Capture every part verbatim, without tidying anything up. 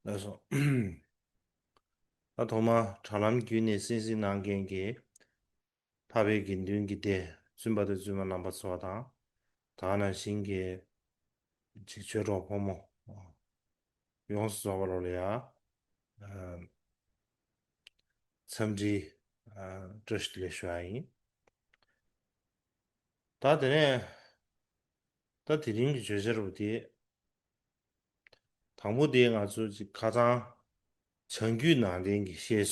ལགས་སོ། ད་ཐོག་མར་དྲ་ལམ་བརྒྱུད་ནས་གསན་གཟིགས་གནང་མཁན་གྱི་འཕགས་པའི་དགེ་འདུན་གྱི་སྡེ་བཙུན་པ་དང་བཙུན་མ་རྣམ་པ་ཚོ་དང་། ད་ག་ནང་བཞིན་གྱི་ཅིག་ཆོས་གྲོགས་ཕོ་མོ་ཡོངས་སུ་རྫོགས་པ་ལོ་ལ་ཡ། ཨ། འཚམས་འདྲི། ཨ། བཀྲ་ཤིས་བདེ་ལེགས་ཞུ་ཡ་ཡིན། ད་དེ་ནས་ད་དེ་རིང་གི་བརྗོད་བྱ་རུ་དེ། དང་པོ་དེ་ང་ཚོ་ཅིག་ཁ་སང་བྱང་རྒྱུད་ནང་བསྟན་གྱི་བཤད་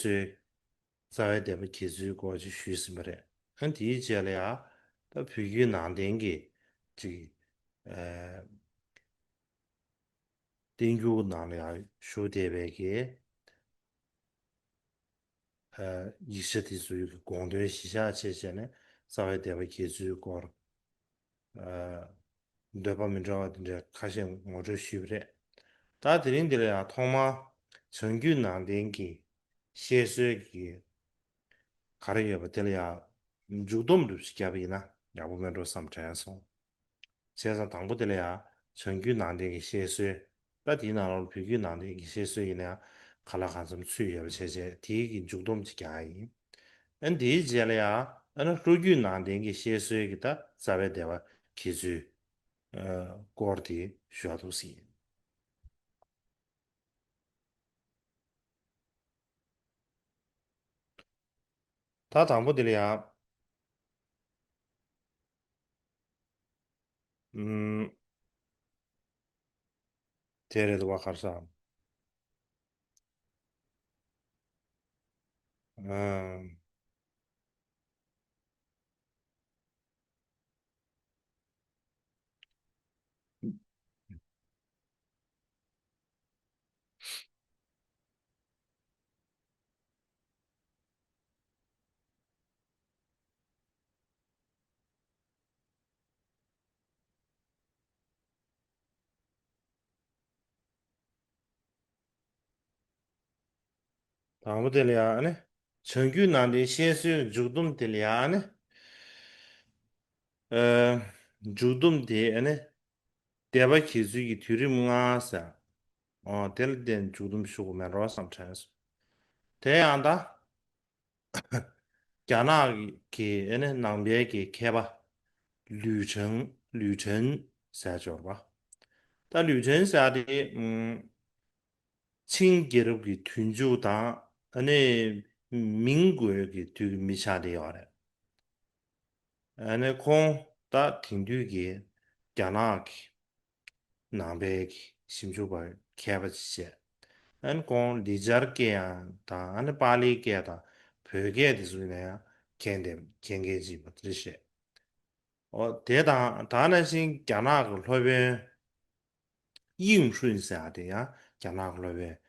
སྲོལ། རྩ་བའི་བཟླས་པ་འགེབས་ཚུལ་སྐོར་ཅིག་ཞུས་ཟིན་པ་རེད། ཨ། དེའི་རྗེས་ལ་ཡང་ད་བོད་བརྒྱུད་ནང་བསྟན་གྱི་ཅིག་ཨ། བསྟན་འགྱུར་ནང་ལ་ཡང་བཞུགས་བསྡད་པའི་གི། ཨ། ཡིག་ཆ་དེ་ཚོའི་གི་དགོངས་དོན་གཞི་བཞག་བྱས་བྱས་ནས་རྩ་བའི་བཟླས་པ་འགེབས་ཚུལ་སྐོར། ཨ། འདོད་པ་མི་འདྲ་བ་དེ་འདྲ་ཁ་ཤས་ངོ་སྤྲོད་ཞུས་པ་རེད། ད་དེ་རིང་འདི་ལ་ཡང་ཐོག་མར་བྱང་རྒྱུད་ནང་བསྟན་གྱི་བཤད་སྲོལ་གྱི་ག་རེ་ཡོད་པ་དེ་ལ་ཡང་མཇུག་སྡོམ་འདྲ་ཞིག་བརྒྱབ་པ་ཡིན་ན་ཡག་པོ་མེད་འགྲོ་བསམ་དྲན་སོང་། བྱས་ཙང་དང་པོ་དེ་ལ་ཡང་བྱང་རྒྱུད་ནང་བསྟན་གྱི་བཤད་སྲོལ། ད་དེའི་ནང་ལོགས་ལ་བོད་བརྒྱུད་ནང་བསྟན་གྱི་བཤད་སྲོལ་ཡིན་ན་ཡང་ག་ལ་གང་འཚམ་ཚུད་ཡོད་པ་བྱས་བྱས་དེའི་གི་མཇུག་སྡོམ་ཅིག་རྒྱག་ཡ་ཡིན། ཨ། དེའི་རྗེས་ལ་ཡང་ཨ་ནི་ལྷོ་བརྒྱུད་ནང་བསྟན་གྱི་བཤད་སྲོལ་གྱི་ད་རྩ་བའི་བཟླས་པ་འགེབས་ཚུལ། ཨ། སྐོར་དེ་ཞུ་ཡ་འདུག་ཟིན། ད་དང་པོ་དེ་ལ་ཡང་། ཨུམ། དེ་རེད་འདུག་བ། ག་རེ་ཟེར། ཨ། དང་པོ་དེ་ལ་ཡང་ཨ་ནི། བྱང་རྒྱུད་ནང་བསྟན་བཤད་སྲོལ་མཇུག་སྡོམ་དེ་ལ་ཡང་ཨ་ནི། ཨ། མཇུག་སྡོམ་དེ་ཨ་ནི། བཟླས་པ་འགེབས་ཚུལ་གྱི་དུས་རིམ་ལྔ་ཟེར། ཨོ། དེ་ལ་བརྟེན་མཇུག་སྡོམ་ཞུ་དགོས་མེད་འགྲོ་བསམ་དྲན་སོང་། དེ་ཡང་ད། རྒྱ་ནག་གི་ཨ་ནི་ནང་པའི་གི་མཁས་པ། ལུའུ་ཁྲན། ལུའུ་ཁྲན་ཟེར་འབྱོར་བ། ད་ལུའུ་ཁྲན་ཟེར་དེ། ཨུམ། ཆིང་རྒྱལ་རབས་ཀྱི་དུས་མཇུག་དང་ཨ་ནི་མིང་གོའི་གི་དུས་ཀྱི་མི་ཆགས་བསྡད་ཡོད་རེད། ཨ་ནི་ཁོང་ད་དེང་དུས་ཀྱི་རྒྱ་ནག་གི་ནང་པའི་གི་ཞིབ་འཇུག་པ་མཁས་པ་ཅིག་བྱས། ཨ་ནི་ཁོང་ལི་ཅར་སྐད་ཡང་དང་ཨ་ནི་པཱ་ལིའི་སྐད་དང་བོད་སྐད་དེ་ཚོ་ནས་ཡང་མཁྱེན་ཏེ་མཁྱེན་མཁན་ཅིག་ཡིན་པ་དེ་འདྲ་བཤད། འོ། དེ་དང་ད་ག་ནང་བཞིན་རྒྱ་ནག་གི་སློབ་དཔོན་དབྱིངས་ཧྲུན་ཟེར་ཡ་དེ་ཡང་རྒྱ་ནག་གི་སློབ་དཔོན།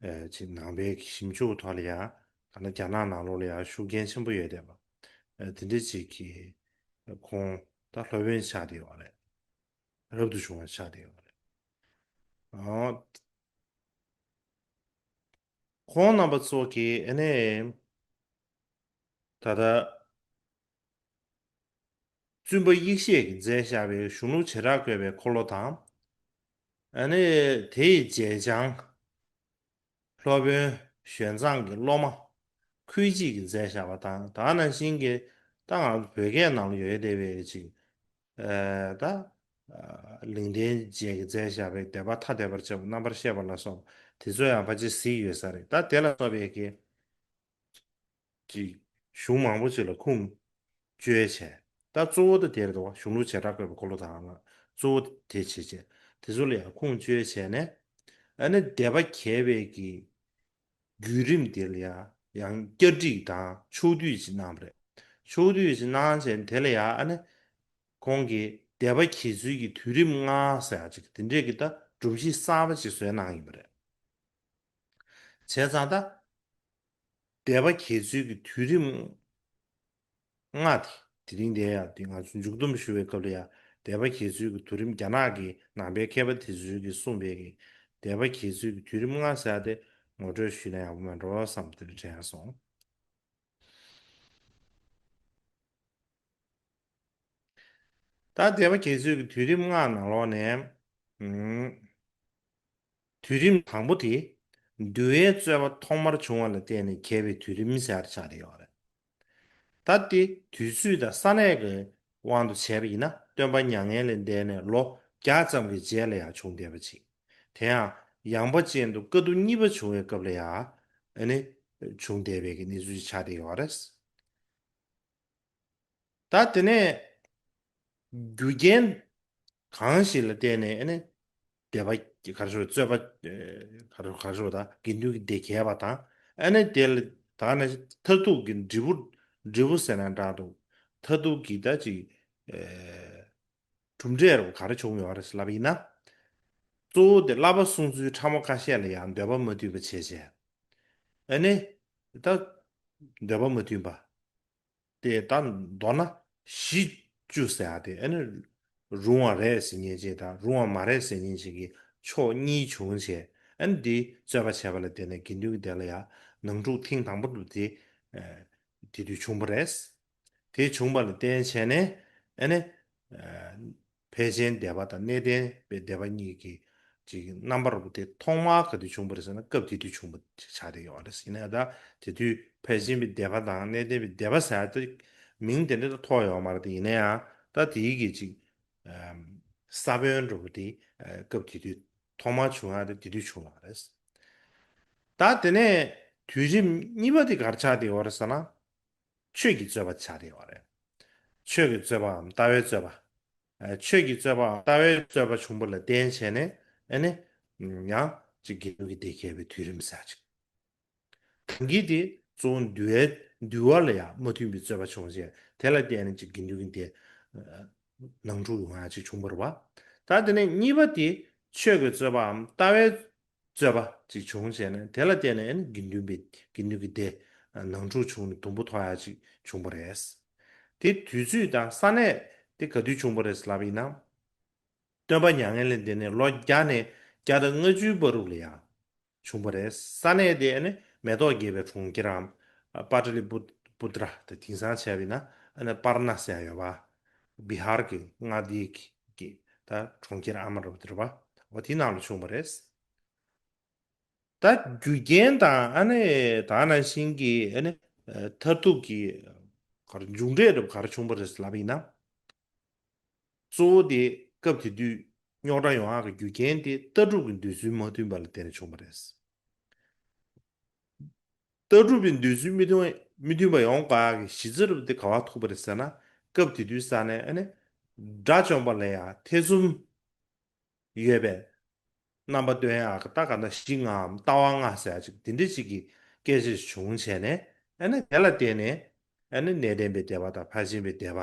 ཨེ། ཅིག་ནང་པའི་ཞིབ་འཇུག་ཐོག་ལ་ཡང་ད་ནི་རྒྱ་ནག་ནང་ལོགས་ལ་ཡང་ཤུགས་རྐྱེན་ཆེན་པོ་ཡོད་བསྡད་པ། ཨེ། དེ་འདྲ་ཅིག་གིས་ཁོང་ད་སློབ་དཔོན་ཆགས་བསྡད་ཡོད་རེད། རབ་ཏུ་བྱུང་བ་ཆགས་བསྡད་ཡོད་རེད། ཨོ། ཁོང་རྣམ་པ་ཚོ་གིས་ཨ་ནི་ད་ལྟ་བཙུན་པ་ཡེ་ཤེས་ཀྱིས་མཛད་བཞག་པའི་གཞུང་ལུགས་བྱེ་བྲག་བཀོད་པའི་འཁོར་ལོ་དང་། ཨ་ནི་དེ་ཡི་རྗེས་འབྲང་སློབ་དཔོན་ཞོན་ཙང་གི་སློབ་མ་ཁུའེ་ཅི་གིས་མཛད་བཞག་པ་དང་། ད་ག་ནང་བཞིན་གྱི་ད་ང་ཚོ་བོད་སྐད་ནང་ལ་ཡོད་བསྡད་པའི་ཅིག་ཨ། ད། ཨ། ལེགས་ལྡན་འབྱེད་ཀྱིས་མཛད་བཞག་པའི་སྡེ་པ་ཐ་དད་པར་བྱེད་པ་རྣམ་པར་བཤད་པ་ལ་སོགས་པ་དེ་ཚོ་ཡང་ཕལ་ཆེར་གཟིགས་ཡོད་ས་རེད། ད་དེ་ལ་སོགས་པའི་གི་ཅིག་གཞུང་མང་པོ་ཅིག་ལ་ཁུངས་བཅོལ་བྱས། ད་གཙོ་བོ་ད་དེ་རེད་དོ། གཞུང་ལུགས་བྱེ་བྲག་བཀོད་པའི་འཁོར་ལོ་དང་ལ་གཙོ་བོ་དེ་བྱེད་བྱས། དེ་ཚོ་ལ་ཡང་ཁུངས་བཅོལ་བྱས་ནས། ཨ་ནི་སྡེ་པ་གྱེས་པའི་གི་བརྒྱུད་རིམ་དེ་ལ་ཡང་ཡང་བསྐྱར་སྒྲིག་དང་ཕྱོགས་བསྡུས་ཅིག་གནང་བ་རེད། ཕྱོགས་བསྡུས་ཅིག་གནང་བྱས་དེ་ལ་ཡང་ཨ་ནི་ཁོང་གིས་སྡེ་པ་གྱེས་ཚུལ་གྱི་དུས་རིམ་ལྔ་ཟེར་ཡག་ཅིག་དེ་འདྲས་ཀྱི་ད་སྒྲོམ་གཞི་གསར་པ་ཅིག་བཟོས་གནང་ཡིན་པ་རེད། བྱས་ཙང་ད་སྡེ་པ་གྱེས་ཚུལ་གྱི་དུས་རིམ་ལྔ་དེ། དེ་རིང་འདིར་ཡང་དེ་ང་ཚོ་མཇུག་བསྡོམས་ཞུ་བའི་སྐབས་ལ་ཡང་སྡེ་པ་གྱེས་ཚུལ་གྱི་དུས་རིམ། རྒྱ་ནག་གི་ནང་པའི་མཁས་པ་དེ་ཚོས་ཀྱིས་གསུངས་པའི་གི་སྡེ་པ་གྱེས་ཚུལ་གྱི་དུས་རིམ་ལྔ་ཟེར་ཡག་དེ་ངོ་སྤྲོད་ཞུས་ན་ཡག་པོ་མེད་འགྲོ་བསམ་དེ་འདྲ་དྲན་སོང་། ད་སྡེ་པ་གྱེས་ཚུལ་གྱི་དུས་རིམ་ལྔ་ནང་ལོགས་ནས། ཨུམ། དུས་རིམ་དང་པོ་དེ། འདུལ་བའི་རྩོད་པ་ཐོག་མར་བྱུང་བ་ལ་བརྟེན་ནས་གྱེས་པའི་དུས་རིམ་ཟེར་ཆགས་བསྡད་ཡོད་རེད། ད་དེ་དུས་ཚོད་དང་ས་གནས་ཀྱི་དབང་དུ་བྱས་པ་ཡིན་ན། སྟོན་པ་མྱ་ངན་ལས་འདས་ནས་ལོ་བརྒྱ་ཙམ་གྱི་རྗེས་ལ་ཡང་བྱུང་བསྡད་པ་ཅིག་དེ་ཡང་ཡངས་པ་ཅན་དུ་དཀའ་ཐུབ་གཉིས་པ་བྱུང་བའི་སྐབས་ལ་ཡང་ཨ་ནི་བྱུང་བསྡད་པའི་གི་གནས་ཚུལ་ཆགས་བསྡད་ཡོད་རེད། ད་དེ་ནས་རྒྱུ་རྐྱེན་གང་ཞིག་ལ་བརྟེན་ནས་ཨ་ནི་སྡེ་པ་ག་རེ་ཞུ། རྩོད་པ་ཨེ་ག་རེ་ག་རེ་ཞུ། ད་དགེ་འདུན་གྱི་སྡེ་གྱེས་པ་དང་། ཨ་ནི་དེ་ལ་ད་ནི་མཐར་ཐུག་གི་འབྲས་བུ། འབྲས་བུ་ཟེར་ན་འདྲ་འདུག་མཐར་ཐུག་གི་ད་ཅིག་ཨེ་གྲུབ་འབྲས་རུ་ག་རེ་བྱུང་ཡོད་རེད་ལབ་ཡིན་ན། གཙོ་བོ་དེ་བསླབ་པ་སྲུང་ཚུལ་ཕྲ་མོ་ཁ་ཤས་ལ་ཡང་འདོད་པ་མ་མཐུན་པ་བྱས་བྱས། ཨ་ནི་ད་འདོད་པ་མ་མཐུན་པ། དེ་ད་མདོར་ན་བཞི་བཅུ་ཟེར་ཡ་དེ་ཨ་ནི་རུང་བ་རེད་ཟེར་མཁན་ཅིག་དང་རུང་བ་མ་རེད་ཟེར་མཁན་ཅིག་གི་ཕྱོགས་གཉིས་བྱུང་བྱས། ཨ་ནི་འདི་རྩོད་པ་བྱས་པ་ལ་བརྟེན་ནས་དགེ་འདུན་གྱི་སྡེ་ལ་ཡང་ནང་འཁྲུག་ཐེངས་དང་པོ་དེ་ཨ་དེ་དུས་བྱུང་བ་རེད། དེ་བྱུང་བ་ལ་བརྟེན་བྱས་ནས་ཨ་ནི་ཨ་ཕལ་ཆེན་སྡེ་པ་དང་གནས་བརྟན་པའི་སྡེ་པ་གཉིས་ཀྱི་ཅིག་རྣམ་པར་དེ་ཐོག་མར་ག་དུས་བྱུང་བ་རེད་ཟེར་ན། སྐབས་དེ་དུས་བྱུང་བ་ཆགས་བསྡད་ཡོད་རེད། ཡིན་ན་ད་དེ་དུས་ཕལ་ཆེན་པའི་སྡེ་པ་དང་གནས་བརྟན་པའི་སྡེ་པ་ཟེར་ཏེ་མིང་དེ་འདྲ་ད་ཐོགས་ཡོད་མ་རེད། དེ་ཡིན་ན་ཡང་ད་དེའི་གི་ཅིག་ས་བོན་འདྲ་པོ་དེ་སྐབས་དེ་དུས་ཐོག་མར་བྱུང་ཡ་དེ་དེ་དུས་བྱུང་བ་རེད། ད་དེ་ནས་དུས་རིམ་གཉིས་པ་དེ་ག་རེ་ཆགས་བསྡད་ཡོད་རེད་ཟེར་ན། ཆོས་ཀྱི་རྩོད་པ་ཆགས་བསྡད་ཡོད་རེད། ཆོས་ཀྱི་རྩོད་པའམ་ལྟ་བའི་རྩོད་པ། ཨ་ཆོས་ཀྱི་རྩོད་པའམ་ལྟ་བའི་རྩོད་པ་བྱུང་བ་ལ་བརྟེན་བྱས་ནས་ཨ་ནི་ཡང་ཅིག་དགེ་འདུན་གྱི་སྡེ་གྱེས་པའི་དུས་རིམ་ཟེར་ཅིག་གང་གི་དེ་གཙོ་བོ་འདུལ་བའི་འདུལ་བ་ལ་ཡང་མ་མཐུན་པའི་རྩོད་པ་བྱུང་བྱས། དེ་ལ་བརྟེན་ནས་ཅིག་དགེ་འདུན་གྱི་སྡེ་ནང་འཁྲུག་ཡོང་ཡ་ཅིག་བྱུང་བ་རེད་པ། ད་དེ་ནས་གཉིས་པ་དེ་ཆོས་ཀྱི་རྩོད་པའམ་ལྟ་བའི་རྩོད་པ་ཅིག་བྱུང་བྱས་ནས་དེ་ལ་བརྟེན་ནས་ཨ་ནི་དགེ་འདུན་པའི་དགེ་འདུན་གྱི་སྡེ་ནང་འཁྲུག་བྱུང་ནས་དུམ་བུ་ཐོགས་ཡ་ཅིག་བྱུང་བ་རེད། དེ་དུས་ཚོད་དང་ས་གནས་དེ་ག་དུས་བྱུང་བ་རེད་ལབ་ཡིན་ན། སྟོན་པ་མྱ་ངན་ལས་འདས་ནས་ལོ་བརྒྱ་ནས་བརྒྱ་དང་ལྔ་བཅུའི་བར་དུ་ལ་ཡང་བྱུང་བ་རེད། ས་གནས་དེ་ཨ་ནི་མེ་ཏོག་རྒྱས་པའི་གྲོང་ཁྱེར་རམ། པ་ཏ་ལི་པུ་པུ་ཏྲ་དེ་དེང་སང་བྱས་པ་ཡིན་ན་ཨ་ནི་པར་ན་ཟེར་ཡ་ཡོད་པ། བི་ཧར་གྱི་མངའ་སྡེ་གི་གི་ད་གྲོང་ཁྱེར་ཨ་མ་རབ་དེ་རེད་པ། འོ་དེའི་ནང་ལ་བྱུང་བ་རེད། ད་རྒྱུ་རྐྱེན་དང་ཨ་ནི་ད་ནང་བཞིན་གྱི་ཨ་ནི་མཐར་ཐུག་གི་ག་རེ་མཇུག་འབྲས་རབ་ག་རེ་བྱུང་བ་རེད་ལབ་ཡིན་ན། གཙོ་བོ་དེ་སྐབས་དེ་དུས་རྙོག་དྲ་ཡོང་ཡག་གི་རྒྱུ་རྐྱེན་དེ་ལྟ་གྲུབ་ཀྱི་འདོད་ཚུལ་མ་མཐུན་པ་ལ་བརྟེན་ནས་བྱུང་བ་རེད། ལྟ་གྲུབ་ཀྱི་འདོད་ཚུལ་མི་མཐུན་མི་མཐུན་པ་ཡོང་དགོས་ཡག་གི་གཞི་རྩ་རུ་དེ་ག་པར་ཐུག་པ་རེད་ཟེར་ན། སྐབས་དེ་དུས་ས་ནས་ཨ་ནི་དགྲ་བཅོམ་པ་ལ་ཡང་ཐེ་ཚོམ་ཡོད་པའི་རྣམ་པ་སྟོན་ཡག་གི་ད་ག་ན་གཞི་ལྔའམ་ལྟ་བ་ལྔ་ཟེར་ཡག་ཅིག་དེ་འདྲ་ཅིག་གི་སྐད་ཆ་བྱུང་བྱས་ནས། ཨ་ནི་དེ་ལ་བརྟེན་ནས་ཨ་ནི་གནས་བརྟན་པའི་སྡེ་པ་དང་ཕར་ཕྱིན་པའི་སྡེ་པ་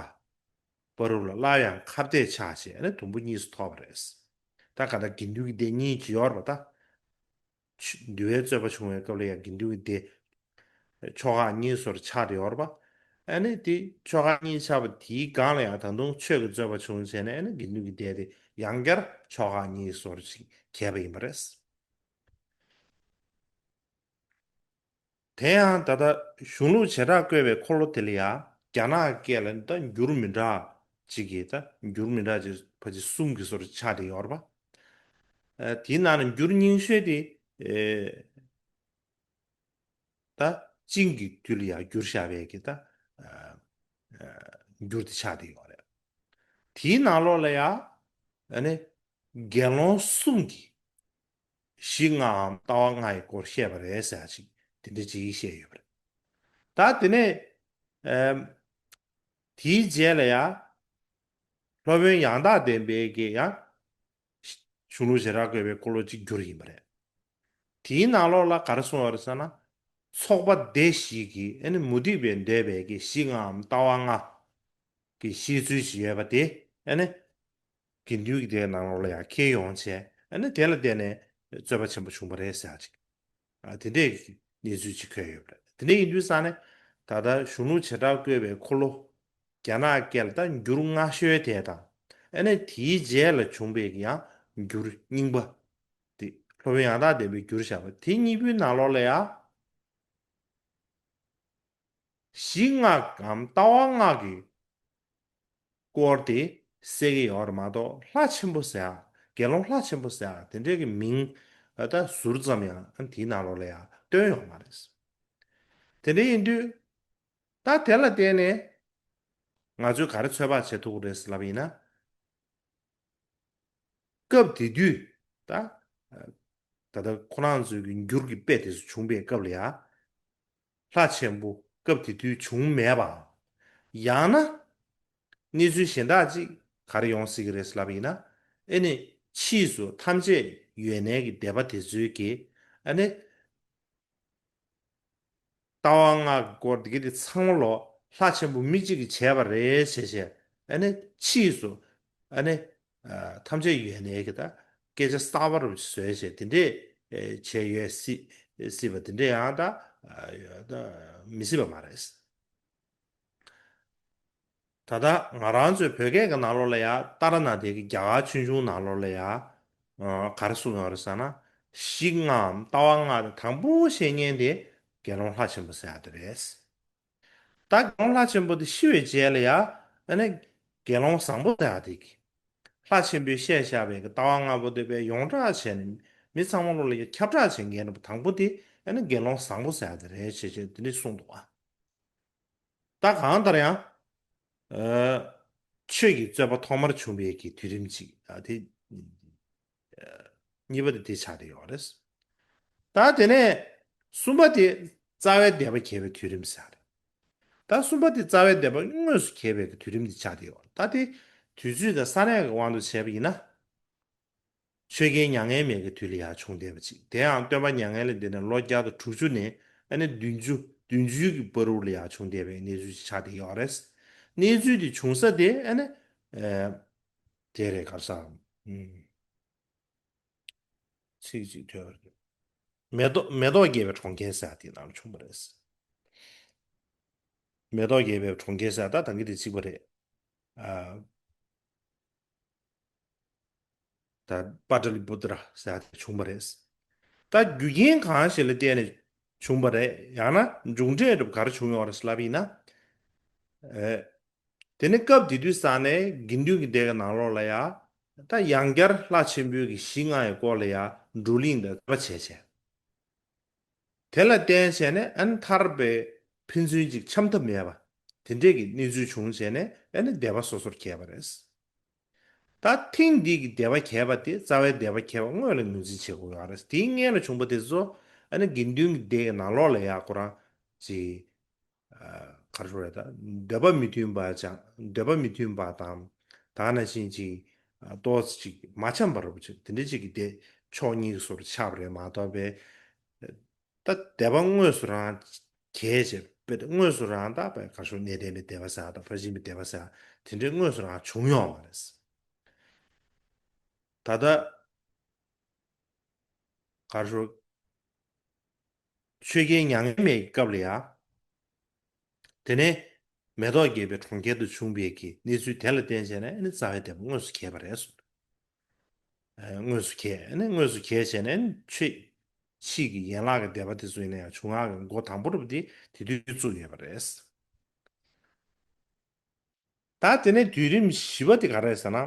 བར་དུ་ལ་སླར་ཡང་ཁ་གཏད་ཆགས་བྱས། ཨ་ནི་དུམ་བུ་གཉིས་སུ་ཐོགས་པ་རེད། ད་ག་ད་དགེ་འདུན་གྱི་སྡེ་གཉིས་ཀྱི་ཡོད་རེད་པ། ད་ཆ་འདུལ་བའི་རྩོད་པ་བྱུང་བའི་སྐབས་ལ་ཡང་དགེ་འདུན་གྱི་སྡེ་ཕྱོགས་ཁག་གཉིས་སུ་ཆགས་ཏེ་ཡོད་རེད་པ། ཨ་ནི་དེ་ཕྱོགས་ཁག་གཉིས་ཆགས་པ་དེའི་སྒང་ལ་ཡང་ད་དུང་ཆོས་ཀྱི་རྩོད་པ་བྱུང་བྱས་ནས། ཨ་ནི་དགེ་འདུན་གྱི་སྡེ་དེ་ཡང་བསྐྱར་ཕྱོགས་ཁག་གཉིས་སུ་ཞིག་གྱེས་པ་ཡིན་པ་རེད། དེ་ཡང་ད་ལྟ་གཞུང་ལུགས་བྱེ་བྲག་བཀོད་པའི་འཁོར་ལོ་དེ་ལ་ཡང་རྒྱ་ནག་སྐད་ལ་ད་འགྱུར་མི་འདྲ་ཅིག་གིས། ད་འགྱུར་མི་འདྲ་ཅིག་ཕལ་ཆེར་གསུམ་གྱི་སོར་ཆགས་ཏེ་ཡོད་རེད་པ། ཨ་དེའི་ནང་ནས་འགྱུར་རྙིང་ཤོས་དེ་ཨེ་ད་ཅིང་གི་དུས་ལ་ཡང་བསྒྱུར་བཞག་པའི་གི་ད་ཨ་ཨ་འགྱུར་དེ་ཆགས་ཏེ་ཡོད་རེད། དེའི་ནང་ལོགས་ལ་ཡང་ཨ་ནི་དགེ་སློང་གསུམ་གྱིས་གཞི་ལྔའམ་ལྟ་བ་ལྔ་ཡི་སྐོར་བཤད་པ་རེད་ཟེར་ཡག་ཅིག་དེ་འདྲ་ཅིག་བཤད་ཡོད་པ་རེད། ད་དེ་ནས་ཨེམ་དེའི་རྗེས་ལ་ཡང་སློབ་དཔོན་ཡང་དག་ལྡན་པའི་གི་ཡང་གཞུང་ལུགས་བྱེ་བྲག་བཀོད་པའི་འཁོར་ལོ་གཅིག་གྱུར་ཡིན་པ་རེད། དེའི་ནང་ལོགས་ལ་ག་རེ་གསུངས་པ་རེད་ཟེར་ན། ཚོགས་པ་སྡེ་བཞི་གིས་ཨ་ནི་མུ་སྟེགས་པས་འདོད་པའི་གི་གཞི་ལྔའམ་ལྟ་བ་ལྔ་གི་བཤད་ཚུལ་ཞིག་ཡོད་པ་དེ་ཨ་ནི་དགེ་འདུན་གྱི་སྡེའི་ནང་ལོགས་ལ་ཡང་འཁྱེར་ཡོང་བྱས། ཨ་ནི་དེ་ལ་བརྟེན་ནས་རྩོད་པ་ཆེན་པོ་བྱུང་བ་རེད་ཟེར་ཡག་ཅིག་ཨ་དེ་འདྲའི་གནས་ཚུལ་ཅིག་འཁོད་ཡོད་པ་རེད། དེ་འདྲ་ཡིན་དུས་ཙང་ནས་ད་ལྟ་གཞུང་ལུགས་བྱེ་བྲག་བཀོད་པའི་འཁོར་ལོ་རྒྱ་ནག་སྐད་ལ་ད་འགྱུར་སྔ་ཤོས་དེ་དང་། ཨ་ནི་དེའི་རྗེས་ལ་བྱུང་བའི་ཡང་འགྱུར་རྙིང་པ་དེ་སློབ་དཔོན་ཡང་དག་ལྡན་པས་བསྒྱུར་བཞག་པ་དེ་གཉིས་པོའི་ནང་ལོགས་ལ་ཡང་གཞི་ལྔའམ་ལྟ་བ་ལྔ་གི་སྐོར་དེ་གསལ་གྱི་ཡོད་རེད་མ་གཏོགས། ལྷ་ཆེན་པོ་ཟེར་ཡག་དགེ་སློང་ལྷ་ཆེན་པོ་ཟེར་ཡག་དེ་འདྲའི་གི་མིང་ ད་ཟུར་ཙམ་ཡང་དེའི་ནང་ལོགས་ལ་ཡང་སྟོན་ཡོད་མ་རེད། དེ་འདྲ་ཡིན་དུས་ད་དེ་ལ་བརྟེན་ནས་ང་ཚོས་ག་རེ་ཚོད་དཔག་བྱེད་ཐུབ་ཀྱི་རེད་ཟེར་ལབ་པ་ཡིན་ན། སྐབས་དེ་དུས་ད་ད་ལྟ་ཁོ་རང་ཚོའི་གི་འགྱུར་གྱི་དཔེ་དེ་ཚོ་བྱུང་པའི་སྐབས་ལ་ཡང་། ལྷ་ཆེན་པོ་སྐབས་དེ་དུས་བྱུང་མེད་པའམ། ཡང་ན་གནས་ཚུལ་གཞན་དག་ཅིག་ག་རེ་ཡོང་སྲིད་ཀྱི་རེད་ལབ་པ་ཡིན་ན། ཨེ་ནི་ཕྱིས་སུ་ཐམས་ཅད་ཡོན་གནས་ཀྱི་སྡེ་པ་དེ་ཚོའི་གི་ཨེ་ནི་ལྟ་བ་ལྔ་གི་སྐོར་དེ་གི་དེ་ཚང་མ་ལོ་ལྷ་ཆེན་པོ་མི་གཅིག་གིས་བྱས་པ་རེད་ཟེར་བྱས། ཨེ་ནི་ཕྱིས་སུ་ཨེ་ནི་ཐམས་ཅད་ཡོན་གནས་ཀྱི་ད་སྐད་ཆ་གསར་པ་རུ་བཟོས་བྱས་དེ་འདྲས་བྱས་ཡོད་སྲིད་སྲིད་པ་དེ་འདྲས་ཡང་ད་མི་སྲིད་པ་མ་རེད། ད་ལྟ་ང་རང་ཚོའི་བོད་སྐད་ཀྱི་ནང་ལོགས་ལ་ཡང་ཏཱ་ར་ནཱ་ཐའི་གི་རྒྱ་གར་ཆོས་འབྱུང་ནང་ལོགས་ལ་ཡང་ག་རེ་གསུངས་ཡོད་རེད་ཟེར་ན། གཞི་ལྔའམ་ལྟ་བ་ལྔ་དེ་དང་པོ་བཤད་མཁན་དེ་དགེ་སློང་ལྷ་ཆེན་པོ་ཟེར་ཡ་དེ་རེད། ད་དགེ་སློང་ལྷ་ཆེན་པོ་དེ་ཤི་བའི་རྗེས་ལ་ཡང་ཨ་ནི་དགེ་སློང་བཟང་པོ་ཟེར་ཡ་དེ་གི་ལྷ་ཆེན་པོས་བཤད་བཞག་པའི་གི་ལྟ་བ་ལྔ་པོ་དེ་བས་ཡོངས་གྲགས་བྱས་ནས་མི་ཚང་མ་ལོ་ལ་ཡང་ཁྱབ་བསྒྲགས་བྱེད་མཁན་དང་པོ་དེ་ཨ་ནི་དགེ་སློང་བཟང་པོ་ཟེར་ཡ་དེ་རེད་ཅེས་བྱས་དེ་འདྲས་གསུངས་འདུག་ཨ། ད་གང་ལྟར་ཡང་ཆོས་ཀྱི་རྩོད་པ་ཐོག་མར་བྱུང་བའི་གི་དུས་རིམ་ཅིག་དེ་གཉིས་པ་དེ་དེ་ཆགས་བསྡད་ཡོད་རེད། ད་དེ་ནས་གསུམ་པ་དེ་རྩ་བའི་སྡེ་པ་གྱེས་པའི་དུས་རིམ་ཟེར་རེད། ད་གསུམ་པ་དེ་རྩ་བའི་སྡེ་པ་དངོས་སུ་གྱེས་པའི་གི་དུས་རིམ་དེ་ཆགས་བསྡད་ཡོད་རེད། ད་དེ་དུས་ཚོད་དང་ས་གནས་ཀྱི་དབང་དུ་བྱས་པ་ཡིན་ན། ཆོས་རྒྱལ་མྱ་ངན་མེད་ཀྱི་དུས་ལ་ཡང་བྱུང་བསྡད་པ་ཅིག་དེ་ཡང་སྟོན་པ་མྱ་ངན་ལས་འདས་ནས་ལོ་བརྒྱ་དང་དྲུག་ཅུ་ནས་ཨ་ནི་བདུན་ཅུ་བདུན་ཅུའི་གི་བར་དུ་ལ་ཡང་བྱུང་བསྡད་པའི་གནས་ཚུལ་ཅིག་ཆགས་བསྡད་ཡོད་རེད། གནས་ཚུལ་དེ་བྱུང་ས་དེ་ཨ་ནི་དེ་རེད། ག་རེ་ཟེར། ཚིག་ཅིག་ཐོས་པ་རེད། མེ་ཏོག་མེ་ཏོག་རྒྱས་པའི་གྲོང་ཁྱེར་ཟེར་དེ་ནང་བྱུང་བ་རེད། མེ་ཏོག་རྒྱས་པའི་གྲོང་ཁྱེར་ཟེར་ད་ད་གི་དེ་གཅིག་པ་རེད། ཨ། ད་པ་ཏ་ལི་པུ་ཏྲ་ཟེར་ཡ་དེ་བྱུང་བ་རེད། ད་རྒྱུ་རྐྱེན་གང་ཞིག་ལ་བརྟེན་ནས་བྱུང་བ་རེད། ཡང་ན་མཇུག་འབྲས་སྒྲུབ་ག་རེ་བྱུང་ཡོད་རེད་ལབ་ཡིན་ན། ཨེ། དེ་ནི་སྐབས་དེ་དུས་ས་ནས་དགེ་འདུན་གྱི་སྡེ་གི་ནང་ལོགས་ལ་ཡ། ད་ཡང་བསྐྱར་ལྷ་ཆེན་པོའི་གི་གཞི་ལྔ་ཡི་སྐོར་ལ་ཡ་བགྲོ་གླེང་དང་བྱས་བྱས། དེ་ལ་བརྟེན་བྱས་ནས་ཨ་ནི་ཐར་པའི་ཕན་ཚུན་གཅིག་འཆམ་ཐབས་མེད་པ། དེ་འདྲས་ཀྱི་གནས་ཚུལ་བྱུང་བྱས་ནས་ཨ་ནི་སྡེ་པ་སོ་སོར་གྱེས་པ་རེད། ད་ཐེངས་འདི་གི་སྡེ་པ་གྱེས་པ་དེ་རྩ་བའི་སྡེ་པ་གྱེས་པ་དངོས་ལ་ངོས་འཛིན་བྱེད་དགོས་ཡོད་རེད། དེའི་སྔོན་ལ་བྱུང་པ་དེ་ཚོ་ཨ་ནི་དགེ་འདུན་གྱི་སྡེ་གི་ནང་ལོགས་ལ་ཡ་ཁོ་རང་ཅིག་ག་རེ་ཟེར་དགོས་རེད། ད་འདོད་པ་མི་མཐུན་པ་ཅང་འདོད་པ་མི་མཐུན་པ་དང་། ད་ནང་བཞིན་ཅིག་ཏོག་ཙམ་ཅིག་མ་འཆམ་པ་རུ་ཅིག་དེ་འདྲ་ཅིག་གི་སྡེ་ཕྱོགས་གཉིས་ཀྱི་སོར་ཆགས་པ་རེད་མ་གཏོགས་པའི། ད་སྡེ་པ་དངོས་སུ་རང་གྱེས་བྱས་པའི་དངོས་སུ་རང་ད་དཔེ་ག་རེ་ཟེར་གནས་བརྟན་པའི་སྡེ་པ་ཟེར་དང་ཕར་ཕྱིན་པའི་སྡེ་པ་ཟེར་དེ་འདྲའི་དངོས་སུ་རང་བྱུང་ཡོད་མ་རེད། ད་ལྟ་ག་རེ་ཟེར། ཆོས་རྒྱལ་མྱ་ངན་མེད་ཀྱི་སྐབས་ལ་ཡ། དེ་ནས་མེ་ཏོག་རྒྱས་པའི་གྲོང་ཁྱེར་དུ་བྱུང་བའི་གི་གནས་ཚུལ་དེ་ལ་བརྟེན་བྱས་ནས་ནི་རྩ་བའི་སྡེ་པ་དངོས་སུ་གྱེས་པ་རེད་གསུངས། ཨ། དངོས་སུ་གྱེས་ནི་དངོས་སུ་གྱེས་བྱས་ནས་ནི་ཆོས་ཕྱིས་ཀྱི་ཡན་ལག་གི་སྡེ་པ་དེ་ཚོ་ཡིན་ན་ཡང་བྱུང་ཡག་གི་འགོ་དང་པོ་རུ་དེ་དེ་དུས་བཙུགས་ཡོད་པ་རེད། ད་དེ་ནས་དུས་རིམ་བཞི་པ་དེ་ག་རེ་རེད་ཟེར་ན།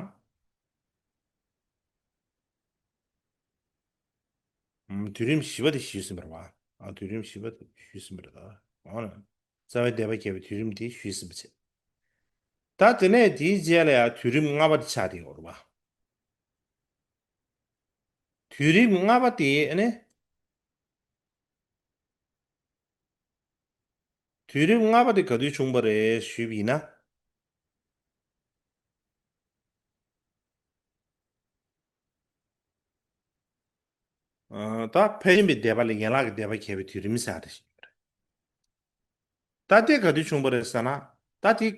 ཨམ། དུས་རིམ་བཞི་པ་དེ་ཞུས་ཟིན་པ་རེད་བ། ཨ། དུས་རིམ་བཞི་པ་དེ་ཞུས་ཟིན་པ་རེད་ད། འོ་ན། རྩ་བའི་སྡེ་པ་གྱེས་པའི་དུས་རིམ་དེ་ཞུས་ཟིན་པ་བྱས། ད་དེ་ནས་དེའི་རྗེས་ལ་ཡང་དུས་རིམ་ལྔ་པ་དེ་ཆགས་བསྡད་ཡོད་རེད་བ། དུས་རིམ་ལྔ་པ་དེ་ཨ་ནི། དུས་རིམ་ལྔ་པ་དེ་ག་དུས་བྱུང་བ་རེད་ཞུས་པ་ཡིན་ན། ཨ། ད་ཕལ་ཆེན་པའི་སྡེ་པ་ལས་ཡན་ལག་གི་སྡེ་པ་གྱེས་པའི་དུས་རིམ་ཟེར་ཡ་དེ་ཞིག་ཡོད་རེད། ད་དེ་ག་དུས་བྱུང་བ་རེད་ཟེར་ན། ད་དེ་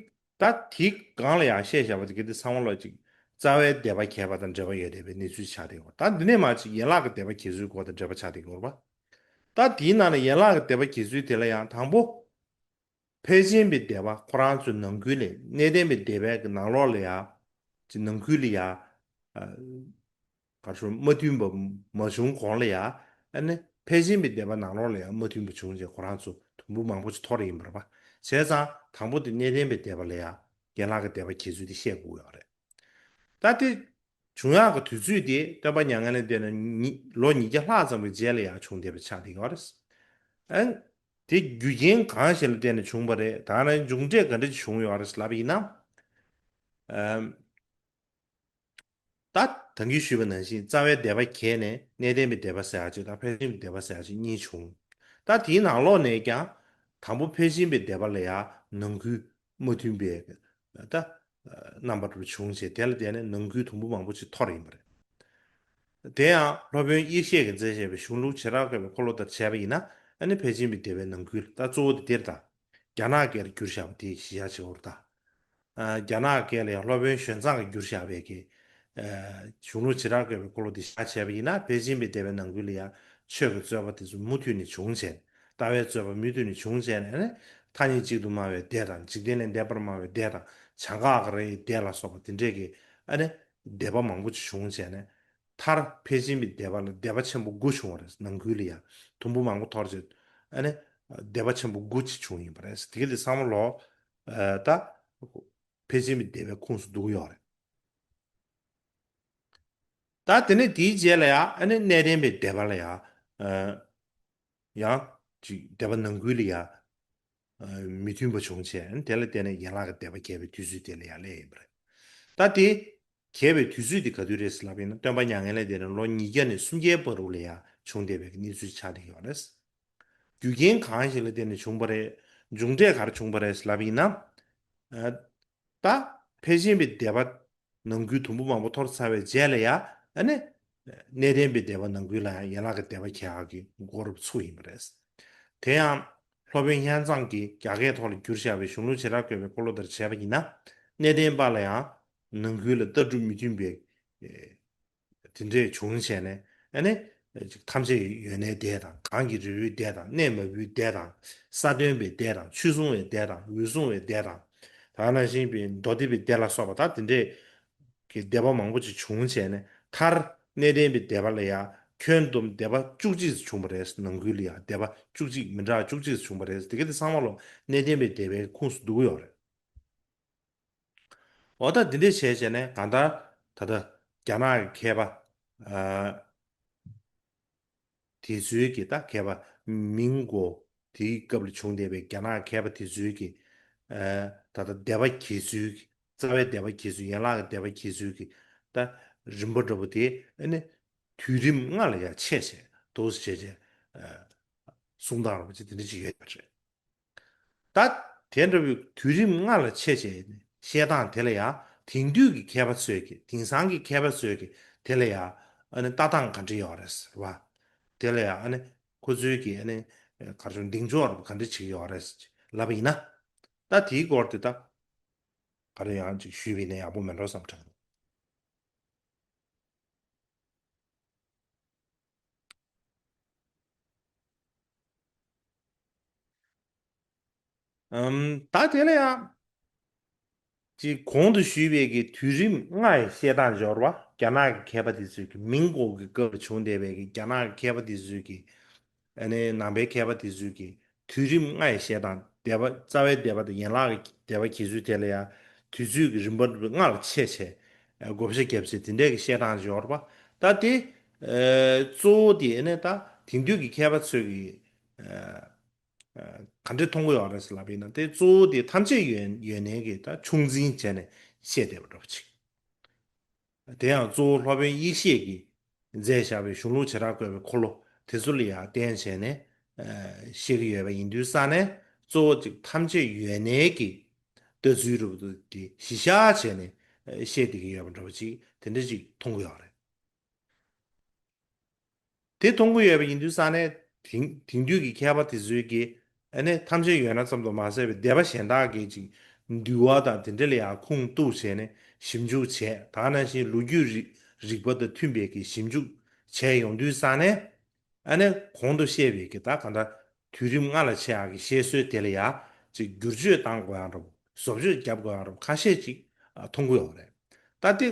ད་དེའི་སྒང་ལ་ཡང་བཤད་བཞག་པ་དེ་ག་དེ་ཚང་མ་ལོ་ཅིག་རྩ་བའི་སྡེ་པ་གྱེས་པ་དང་འབྲེལ་བ་ཡོད་བསྡད་པའི་གནས་ཚུལ་ཆགས་བསྡད་ཡོད། ད་འདི་ནས་མར་ཅིག་ཡན་ལག་གི་སྡེ་པ་གྱེས་ཚུལ་སྐོར་དང་འབྲེལ་བ་ཆགས་བསྡད་ཡོད་རེད་པ། ད་དེའི་ནང་ནས་ཡན་ལག་གི་སྡེ་པ་གྱེས་ཚུལ་དེ་ལ་ཡང་དང་པོ། ཕལ་ཆེན་པའི་སྡེ་པ་ཁོ་རང་ཚོའི་ནང་ཁུལ་ལས་གནས་བརྟན་པའི་སྡེ་པའི་གི་ནང་ལོགས་ལ་ཡ། ཅིག་ནང་ཁུལ་ལ་ཡ། ཨ། ག་རེ་ཟེར། མ་མཐུན་པ་མ་བྱུང་གོང་ལ་ཡ། ཨ་ནི་ཕལ་ཆེན་པའི་སྡེ་པ་ནང་ལོགས་ལ་ཡ་མ་མཐུན་པ་བྱུང་རྗེས་ཁོ་རང་ཚོ་དུམ་བུ་མང་པོ་ཅིག་འཐོར་རེ་ཡིན་པ་རེད་པ། བྱས་ཙང་དང་པོ་དེ་གནས་བརྟན་པའི་སྡེ་པ་ལ་ཡ་ཡན་ལག་གི་སྡེ་པ་གྱེས་ཚུལ་དེ་བཤད་དགོས་ཡོད་རེད། ད་དེ་ བྱུང་ཡག་གི་དུས་ཚོད་དེ་སྟོན་པ་མྱ་ངན་ལས་འདས་ནས་ཉི་ལོ་ཉིས་བརྒྱ་ལྷག་ཙམ་གྱི་རྗེས་ལ་ཡང་བྱུང་བསྡད་པ་ཆགས་བསྡད་ཡོད་རེད། ཨ་དེ་རྒྱུ་རྐྱེན་གང་ཞིག་ལ་བརྟེན་ནས་བྱུང་བ་རེད། ད་ནི་མཇུག་འབྲས་ག་འདྲ་ཞིག་བྱུང་ཡོད་རེད་ལབ་པ་ཡིན་ན། ཨམ། ད་ད་གིན་ཞུས་པ་ནང་བཞིན་རྩ་བའི་བཟླས་པ་གྱེས་ནས་གནས་བརྟན་པའི་བཟླས་པ་ཟེར་ཡག་ཅིག་དང་ཕལ་ཆེར་གྱི་བཟླས་པ་ཟེར་ཡག་ཅིག་གཉིས་བྱུང་། ད་དེའི་ནང་ལོགས་ནས་ཀྱང་དང་པོ་ཕལ་ཆེར་གྱི་བཟླས་པ་ལ་ཡང་ནང་ཁུལ་མ་མཐུན་པའི་ད་རྣམ་པ་འདྲ་བྱུང་བྱས། དེ་ལ་བརྟེན་ནས་ནང་ཁུལ་དུམ་བུ་མང་པོ་ཅིག་འཐོར་ཡིན་པ་རེད། དེ་ཡང་སློབ་དཔོན་ཡེ་ཤེས་ཀྱིས་མཛད་བཞག་པའི་གཞུང་ལུགས་བྱེ་བྲག་བཀོད་པའི་འཁོར་ལོ་ལྟར་བྱས་པ་ཡིན་ན། ཨ་ནི་ཕལ་ཆེར་གྱི་བཟླས་པའི་ནང་ཁུལ་ད་གཙོ་བོ་དེ་འདིར་དང་། རྒྱ་ནག་སྐད་ལ་བསྒྱུར་བཞག་པ་དེ་གཞི་བཞག་བྱེད་དགོས་རེད་ད། ཨ་རྒྱ་ནག་སྐད་ལ་ཡང་སློབ་དཔོན་ཞོན་ཙང་གིས་བསྒྱུར་བཞག་པའི་གི་ཨ་གཞུང་ལུགས་བྱེ་བྲག་བཀོད་པའི་འཁོར་ལོ་དེ་བཞག་བྱས་པ་ཡིན་ན། ཕལ་ཆེར་གྱི་བཟླས་པའི་ནང་ཁུལ་ལ་ཡང་ཆོས་ཀྱི་རྩོད་པ་དེ་ཚོ་མུ་མཐུད་ནས་བྱུང་བྱས། ལྟ་བའི་རྩོད་པ་མུ་མཐུད་ནས་བྱུང་བྱས་ནས། ཨ་ནི་མཐའ་གཉིས་གཅིག་ཏུ་སྨྲ་བའི་བཟླས་དང་། འཇིག་རྟེན་ལས་འདས་པར་སྨྲ་བའི་བཟླས་དང་། བྱང་ཀ་ཨ་ག་རའི་བཟླས་ལ་སོགས་པ་དེ་འདྲས་ཀྱི་ཨ་ནི་བཟླས་པ་མང་པོ་ཅིག་བྱུང་བྱས་ནས། མཐར་ཕལ་ཆེར་གྱི་བཟླས་པ་ལ་བཟླས་པ་ཆེན་པོ་དགུ་བྱུང་བ་རེད། ནང་ཁུལ་ལ་ཡང་དུམ་བུ་མང་པོ་འཐོར་བྱས། ཨ་ནི་བཟླས་པ་ཆེན་པོ་དགུ་ཅིག་བྱུང་ཡིན་པ་རེད། དེ་ག་དེ་ཚང་མ་ལོ་ཨ་ད་ཕལ་ཆེར་གྱི་བཟླས་པའི་ཁོངས་སུ་འདུ་གི་ཡོད་རེད། ད་དེ་ནས་དེའི་རྗེས་ལ་ཡང་ཨ་ནི་གནས་བརྟན་པའི་བཟླས་པ་ལ་ཡང་ཨ་ཡང་ཅིག་བཟླས་པ་ནང་ཁུལ་ལ་ཡང་ཨ་མི་མཐུན་པ་བྱུང་བྱས། ཨ་ནི་དེ་ལ་བརྟེན་ནས་ཡན་ལག་གི་བཟླས་པ་གྱེས་པའི་དུས་ཚོད་དེ་ལ་ཡང་སླེབས་ཡིན་པ་རེད། ད་དེ་གྱེས་པའི་དུས་ཚོད་དེ་ག་དུས་རེད་ལབ་ཡིན་ན། སྟོན་པ་མྱ་ངན་ལས་འདས་ནས་ལོ་ཉིས་བརྒྱ་ནས་སུམ་བརྒྱའི་བར་དུ་ལ་ཡང་བྱུང་བསྡད་པའི་གནས་ཚུལ་ཆགས་བསྡད་ཡོད་རེད། རྒྱུ་རྐྱེན་གང་ཞིག་ལ་བརྟེན་ནས་བྱུང་བ་རེད། མཇུག་འབྲས་ག་རེ་བྱུང་བ་རེད་ལབ་ཡིན་ན། ཨ་ད་ཕལ་ཆེར་གྱི་བཟླས་པ་ནང་ཁུལ་དུམ་བུ་མང་པོ་འཐོར་ཚར་བའི་རྗེས་ལ་ཡང་ཨ་ནི་གནས་བརྟན་པའི་བཟླས་པ་ནང་ཁུལ་ལ་ཡང་ཡན་ལག་གི་བཟླས་པ་གྱེས་ཡག་གི་གོ་སྐབས་ཚུགས་ཡིན་པ་རེད། དེ་ཡང་སློབ་དཔོན་ཧན་ཙང་གིས་རྒྱ་སྐད་ཐོག་ལ་བསྒྱུར་བཞག་པའི་གཞུང་ལུགས་བྱེ་བྲག་བཀོད་པའི་འཁོར་ལོ་ལྟར་བྱས་པ་ཡིན་ན། གནས་བརྟན་པ་ལ་ཡང་ནང་ཁུལ་ལ་ལྟ་གྲུབ་མི་མཐུན་པའི་དེ་འདྲས་བྱུང་བྱས་ནས། ཨ་ནི་ཐམས་ཅད་ཡོན་གནས་བཟླས་དང་། གང་གི་རི་བོའི་བཟླས་དང་། གནས་མ་བུའི་བཟླས་དང་། ས་སྟོན་པའི་བཟླས་དང་། ཆོས་སྲུང་བའི་བཟླས་དང་། འོད་སྲུང་བའི་བཟླས་དང་། ད་ནང་བཞིན་པའི་མདོ་སྡེ་པའི་བཟླས་ལ་སོགས་པ་ད་དེ་འདྲས་ཀྱི་བཟླས་པ་མང་པོ་ཅིག་བྱུང་བྱས་ནས། མཐར་གནས་བརྟན་པའི་བཟླས་པ་ལ་ཡང་ཁྱོན་བསྡོམས་བཟླས་པ་བཅུ་གཅིག་ཙམ་བྱུང་བ་རེད། ནང་ཁུལ་ལ་ཡང་བཟླས་པ་བཅུ་གཅིག་མི་འདྲ་བ་བཅུ་གཅིག་ཙམ་བྱུང་བ་རེད། དེ་ག་དེ་ཚང་མ་ལོ་གནས་བརྟན་པའི་བཟླས་པའི་ཁོངས་སུ་འདུ་གི་ཡོད་རེད། འོ་ད་འདི་འདྲས་བྱས་བྱས་ནས་གང་ལྟར་ད་ལྟ་རྒྱ་ནག་གི་མཁས་པ་ཨ་དེ་ཚོའི་གི་ད་མཁས་པ་མིང་གོ་དེའི་སྐབས་ལ་བྱུང་བསྡད་པའི་རྒྱ་ནག་མཁས་པ་དེ་ཚོའི་གི་ཨ་ད་ལྟ་བཟླས་པ་གྱེས་ཚུལ་གི། རྩ་བའི་བཟླས་པ་གྱེས་ཚུལ། ཡན་ལག་གི་བཟླས་པ་གྱེས་ཚུལ་གི་ད་རིམ་པ་འདྲ་པོ་དེ་ཨ་ནི་དུས་རིམ་ལྔ་ལ་ཡང་ཕྱེ་བྱས། འདུག་སེ་བྱས་བྱས་ཨ་གསུང་སྟངས་འདྲ་པོ་ཅིག་དེ་འདྲ་ཅིག་ཡོད་པ་རེད། ད་དེ་འདྲ་བའི་དུས་རིམ་ལྔ་ལ་ཕྱེ་བྱས་བཤད་སྟངས་དེ་ལ་ཡང་དེང་དུས་ཀྱི་མཁས་པ་ཚོས་ཀྱི། དེང་སང་གི་མཁས་པ་ཚོས་ཀྱི་དེ་ལ་ཡང་ཨ་ནི་ལྟ་སྟངས་ག་འདྲ་ཡོད་རེད་ཟེར་བ། དེ་ལ་ཡང་ཨ་ནི་ཁོ་ཚོའི་གི་ཨ་ནི་ག་རེ་ཟེར། གདེང་འཇོག་ར་ག་འདྲ་བྱེད་ཀྱི་ཡོད་རེད་ལབ་པ་ཡིན་ན། ད་དེའི་སྐོར་དེ་ད་ག་རེ་ཡང་ཅིག་ཞུས་པ་ཡིན་ན་ཡག་པོ་མེད་འགྲོ་བསམ་དྲན། ཨམ། ད་དེ་ལ་ཡང་ཅིག་གོང་དུ་ཞུས་པའི་གི་དུས་རིམ་ལྔ་ཡི་བཤད་སྟངས་འབྱོར་བ། རྒྱ་ནག་གི་མཁས་པ་དེ་ཚོས་ཀྱི། མིང་གོ་གི་སྐབས་ལ་བྱུང་བསྡད་པའི་གི་རྒྱ་ནག་གི་མཁས་པ་དེ་ཚོས་ཀྱི། ཨ་ནི་ནང་པའི་མཁས་པ་དེ་ཚོས་ཀྱི་དུས་རིམ་ལྔ་ཡི་བཤད་སྟངས། བཟླས་པ། རྩ་བའི་བཟླས་པ་དང་ཡན་ལག་གི་བཟླས་པ་གྱེས་ཚུལ་དེ་ལ་ཡང་དུས་ཚོད་ཀྱི་རིམ་པ་ལྔ་ལ་ཕྱེ་བྱས་བགོ་བཤའ་བརྒྱབ་ཚེ་དེ་འདྲའི་གི་བཤད་སྟངས་ཤིག་ཡོད་རེད་པ། ད་དེ་ཨ་གཙོ་བོ་དེ་ཨ་ནི་ད་དེང་དུས་ཀྱི་མཁས་པ་ཚོས་ཀྱི་ཨ་ཨ་ག་འདྲས་མཐོང་གི་ཡོད་རེད་ཟེར་ལབ་པ་ཡིན་ན། དེ་གཙོ་བོ་དེ་ཐམས་ཅད་ཡོན་ཡོན་གནས་ཀྱི་ད་ཆུང་འཛིན་བྱས་ནས་བཤད་བསྡད་པ་འདྲ་པོ་ཅིག། དེ་ཡང་གཙོ་བོ་སློབ་དཔོན་ཡེ་ཤེས་ཀྱིས་མཛད་བཞག་པའི་གཞུང་ལུགས་བྱེ་བྲག་བཀོད་པའི་འཁོར་ལོ་དེ་ཚོ་ལ་ཡང་བརྟེན་བྱས་ནས་ཨ་བཤད་ཀྱི་ཡོད་པ་ཡིན་དུས་ཙང་ནས། གཙོ་བོ་ཅིག་ཐམས་ཅད་ཡོན་གནས་ཀྱི་ལྟ་ཚུལ་རུ་དེ་གཞི་བཞག་བྱས་ནས་ཨ་བཤད་བསྡད་ཀྱི་ཡོད་པ་འདྲ་པོ་ཅིག་དེ་འདྲ་ཅིག་མཐོང་གི་ཡོད་རེད། དེ་མཐོང་གི་ཡོད་པ་ཡིན་དུས་ཙང་ནས། དེང་དེང་དུས་ཀྱི་མཁས་པ་དེ་ཚོའི་གི་ཨ་ནི་ཐམས་ཅད་ཡོན་གནས་ཙམ་དུ་མ་ཟད་པའི་བཟླས་པ་གཞན་དག་གི་ཅིག་འདུལ་བ་དང་དེ་འདྲ་ལ་ཡང་ཁུངས་གཏུགས་བྱས་ནས་ཞིབ་འཇུག་བྱས། ད་ནང་བཞིན་ལོ་རྒྱུས་རིག་རིག་པ་དང་མཐུན་པའི་གི་ཞིབ་འཇུག་བྱས་ཡོང་དུས་ཙང་ནས། ཨ་ནི་གོང་དུ་བཤད་པའི་གི་ད་གང་ལྟར་དུས་རིམ་ལྔ་ལ་ཕྱེ་ཡག་གི་བཤད་སྲོལ་དེ་ལ་ཡང་ཅིག་བསྒྱུར་བཅོས་བཏང་དགོས་ཡག་འདྲ་པོ། བཟོ་བཅོས་བརྒྱབ་དགོས་ཡག་འདྲ་པོ་ཁ་ཤས་ཅིག་ཨ་མཐོང་གི་ཡོད་རེད། ད་དེ་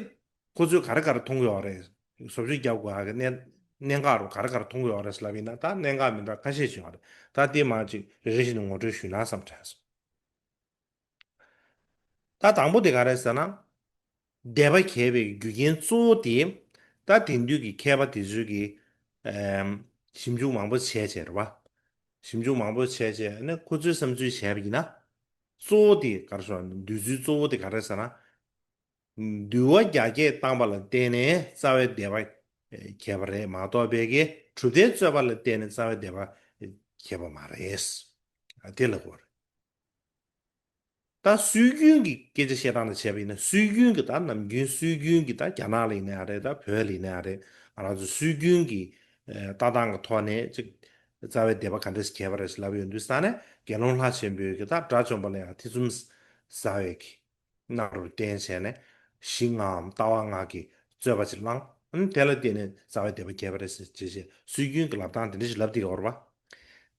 ཁོ་ཚོས་ག་རེ་ག་རེ་མཐོང་གི་ཡོད་རེད། བཟོ་བཅོས་རྒྱབ་དགོས་ཡག་གི་གནད་གནད་འགག་རུ་ག་རེ་ག་རེ་མཐོང་གི་ཡོད་རེད་ལབ་ཡིན་ན། ད་གནད་འགག་མི་འདྲ་ཁ་ཤས་ཅིག་ཡོད་རེད། ད་དེ་མར་ཅིག་རེ་རེ་བཞིན་དུ་ངོ་སྤྲོད་ཞུས་ན་བསམ་དྲན་སོང་། ད་དང་པོ་དེ་ག་རེ་ཟེར་ན། སྡེ་པ་གྱེས་པའི་རྒྱུ་རྐྱེན་གཙོ་བོ་དེ། ད་དེང་དུས་ཀྱི་མཁས་པ་དེ་ཚོས་ཀྱི་ཨམ་ཞིབ་འཇུག་མང་པོ་བྱས་བྱས་རེད་བ། ཞིབ་འཇུག་མང་པོ་བྱས་བྱས་ནས་ཁོ་ཚོས་བསམ་ཚུལ་བྱས་པ་ཡིན་ན། གཙོ་བོ་དེ་ག་རེ་ཟེར་ན། འདོད་ཚུལ་གཙོ་བོ་དེ་ག་རེ་ཟེར་ན། འདུལ་བ་རྒྱ་སྐྱེད་བཏང་པ་ལ་བརྟེན་ནས་རྩ་བའི་སྡེ་པ་གྱེས་པ་རེད་མ་གཏོགས་པའི་གི་གྲུབ་མཐའི་རྩོད་པ་ལ་བརྟེན་ནས་རྩ་བའི་སྡེ་པ་གྱེས་པ་མ་རེད། དེ་ལ་གོ་རེད། ད་སྲོལ་རྒྱུན་གྱི་སྐད་ཆ་བཤད་སྟངས་དང་བྱས་པ་ཡིན་ན། སྲོལ་རྒྱུན་གྱི་ད་ནམ་རྒྱུན་སྲོལ་རྒྱུན་གྱི་ད་རྒྱ་ནག་ལ་ཡིན་ན་ཡང་རེད། ད་བོད་ལ་ཡིན་ན་ཡང་རེད། ང་རང་ཚོ་སྲོལ་རྒྱུན་གྱི་ཨ་ལྟ་སྟངས་ཀྱི་ཐོག་ནས་ཅིག་རྩ་བའི་སྡེ་པ་ག་འདྲས་གྱེས་པ་རེད་ལབ་ཡོང་དུས་ཙང་ནས། དགེ་སློང་ལྷ་ཆེན་པོའི་གི་ད་དགྲ་བཅོམ་པ་ལ་ཡང་ཐེ་ཚོམ་ཟ་བའི་གི་གནང་རུ་བརྟེན་བྱས་ནས་ཞི་ལྔའམ་ལྟ་བ་ལྔ་གི་རྩོད་པ་ཅིག་བསླངས། ཨ་ནི་དེ་ལ་བརྟེན་ནས་རྩ་བའི་སྡེ་པ་གྱེས་པ་རེད་ཟེར་བྱས་བྱས་སྲོལ་རྒྱུན་གྱི་ལབ་སྟངས་དེ་འདྲ་ཞིག་ལབ་བསྡད་ཡོད་རེད་བ།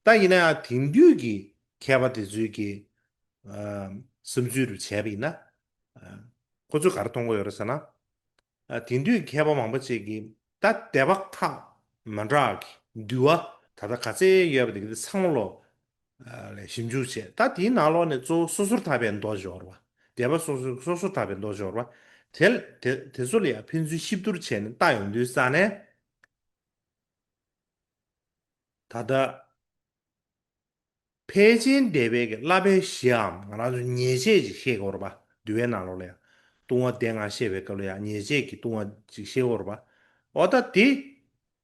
ད་ཡིན་ན་ཡང་དེང་དུས་ཀྱི་མཁས་པ་དེ་ཚོའི་གི་ཨ་བསམ་ཚུལ་རུ་བྱས་པ་ཡིན་ན། ཨ་ཁོ་ཚོས་ག་རེ་མཐོང་གི་ཡོད་རེད་ཟེར་ན། ཨ་དེང་དུས་མཁས་པ་མང་པོ་ཅིག་གིས་ད་སྡེ་པ་ཁག་མི་འདྲ་གི་འདུལ་བ་ད་ལྟ་ག་ཚད་ཡོད་པ་དེ་གི་ཚང་མ་ལོ་ཨ་ལ་ཞིབ་འཇུག་བྱས། ད་དེའི་ནང་ལོགས་ནས་གཙོ་བོ་སོ་སོར་ཐར་པའི་མདོ་སྦྱོར་བ། སྡེ་པ་སོ་སོ་སོ་སོར་ཐར་པའི་མདོ་སྦྱོར་བ། དེ་དེ་དེ་ཚོ་ལ་ཡང་ཕན་ཚུན་གཤིབ་བསྡུར་བྱས་ནས་བལྟ་ཡོང་དུས་ཙང་ནས། ད་ལྟ་ཕལ་ཆེན་སྡེ་པའི་གི་བསླབ་པའི་གཞིའམ་ང་རང་ཚོ་ཉེས་བྱས་ཅིག་བཤད་དགོས་རེད་པ། འདུལ་བའི་ནང་ལོགས་ལ་ཡང་ལྟུང་བ་སྡེ་ལྔ་བཤད་པའི་སྐབས་ལ་ཡང་ཉེས་བྱས་ཀྱི་ལྟུང་བ་ཅིག་བཤད་དགོས་རེད་པ། འོ་ད་དེ་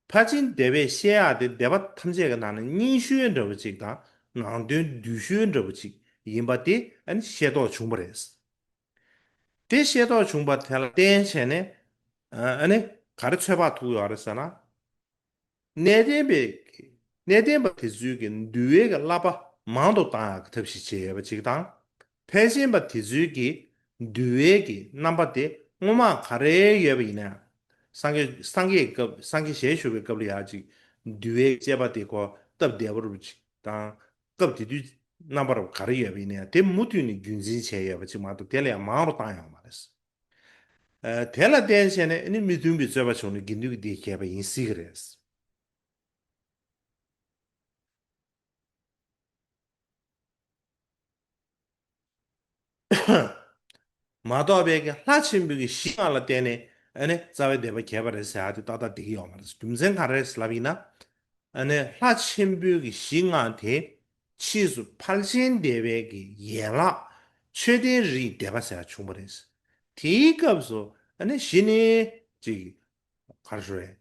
ཕལ་ཆེན་སྡེ་པས་བཤད་ཡག་དེ་སྡེ་པ་ཐམས་ཅད་ཀྱི་ནང་ནས་སྙན་ཤོས་འདྲ་བོ་ཅིག་དང་། ནང་དོན་བསྡུས་ཤོས་འདྲ་བོ་ཅིག་ཡིན་པ་དེ་ཨ་ནི་ཤེས་རྟོགས་བྱུང་བ་རེད། དེ་ཤེས་རྟོགས་བྱུང་བ་དེ་ལ་བརྟེན་བྱས་ནས་ཨ་ནི་ག་རེ་ཚོད་དཔག་ཐུབ་ཡོད་རེད་ཟེར་ན། གནས་བརྟན་པའི་གནས་བརྟན་པ་དེ་ཚོའི་གི་འདུལ་བའི་གི་བསླབ་པ་མང་དུ་བཏང་ཡག་གི་ཐབས་ཤེས་བྱས་ཡོད་པ་ཅིག་དང་། ཕལ་ཆེན་པ་དེ་ཚོའི་གི་འདུལ་བའི་གི་རྣམ་པ་དེ་སྔོན་མ་ག་རེ་ཡོད་པ་ཡིན་ན། སངས་རྒྱས་སངས་རྒྱས་སྐབས་སངས་རྒྱས་ཞལ་བཞུགས་པའི་སྐབས་ལ་ཡང་ཅིག་འདུལ་བའི་དཔྱད་པ་དེ་ཁོ་སྟབས་བདེ་བོ་རུ་ཅིག་དང་། སྐབས་དེ་དུས་རྣམ་པར་ག་རེ་ཡོད་པ་ཡིན་ན་ཡང་དེ་མུ་མཐུད་ནས་རྒྱུན་འཛིན་བྱས་ཡོད་པ་ཅིག་མ་གཏོགས་དེ་ལས་ཡང་མང་རུ་བཏང་ཡོད་མ་རེད། ཨ་དེ་ལ་བརྟེན་བྱས་ནས་ནི་མི་མཐུན་པའི་རྩོད་པ་བྱུང་ནས་དགེ་འདུན་གྱི་སྡེ་གྱེས་པ་ཡིན་སྲིད་ཀྱི་རེད། མ་གཏོགས་པའི་གི་ལྷ་ཆེན་པོའི་གི་གཞི་ལྔ་ལ་བརྟེན་ནས་ཨ་ནི་རྩ་བའི་སྡེ་པ་གྱེས་པ་རེད་ཟེར་ཡག་དེ་ཏག་ཏག་བསྡད་ཀྱི་ཡོད་མ་རེད། རྒྱུ་མཚན་ག་རེ་རེད་ལབ་ཡིན་ན། ཨ་ནི་ལྷ་ཆེན་པོའི་གི་གཞི་ལྔ་དེ་ཕྱིས་སུ་ཕར་ཕྱིན་སྡེ་པའི་གི་ཡན་ལག་མཆོད་རྟེན་རིའི་སྡེ་པ་ཟེར་ཡག་བྱུང་བ་རེད། དེའི་སྐབས་སུ་ཨ་ནི་གཞི་ནས་ཅིག་ག་རེ་ཞུ་རེད།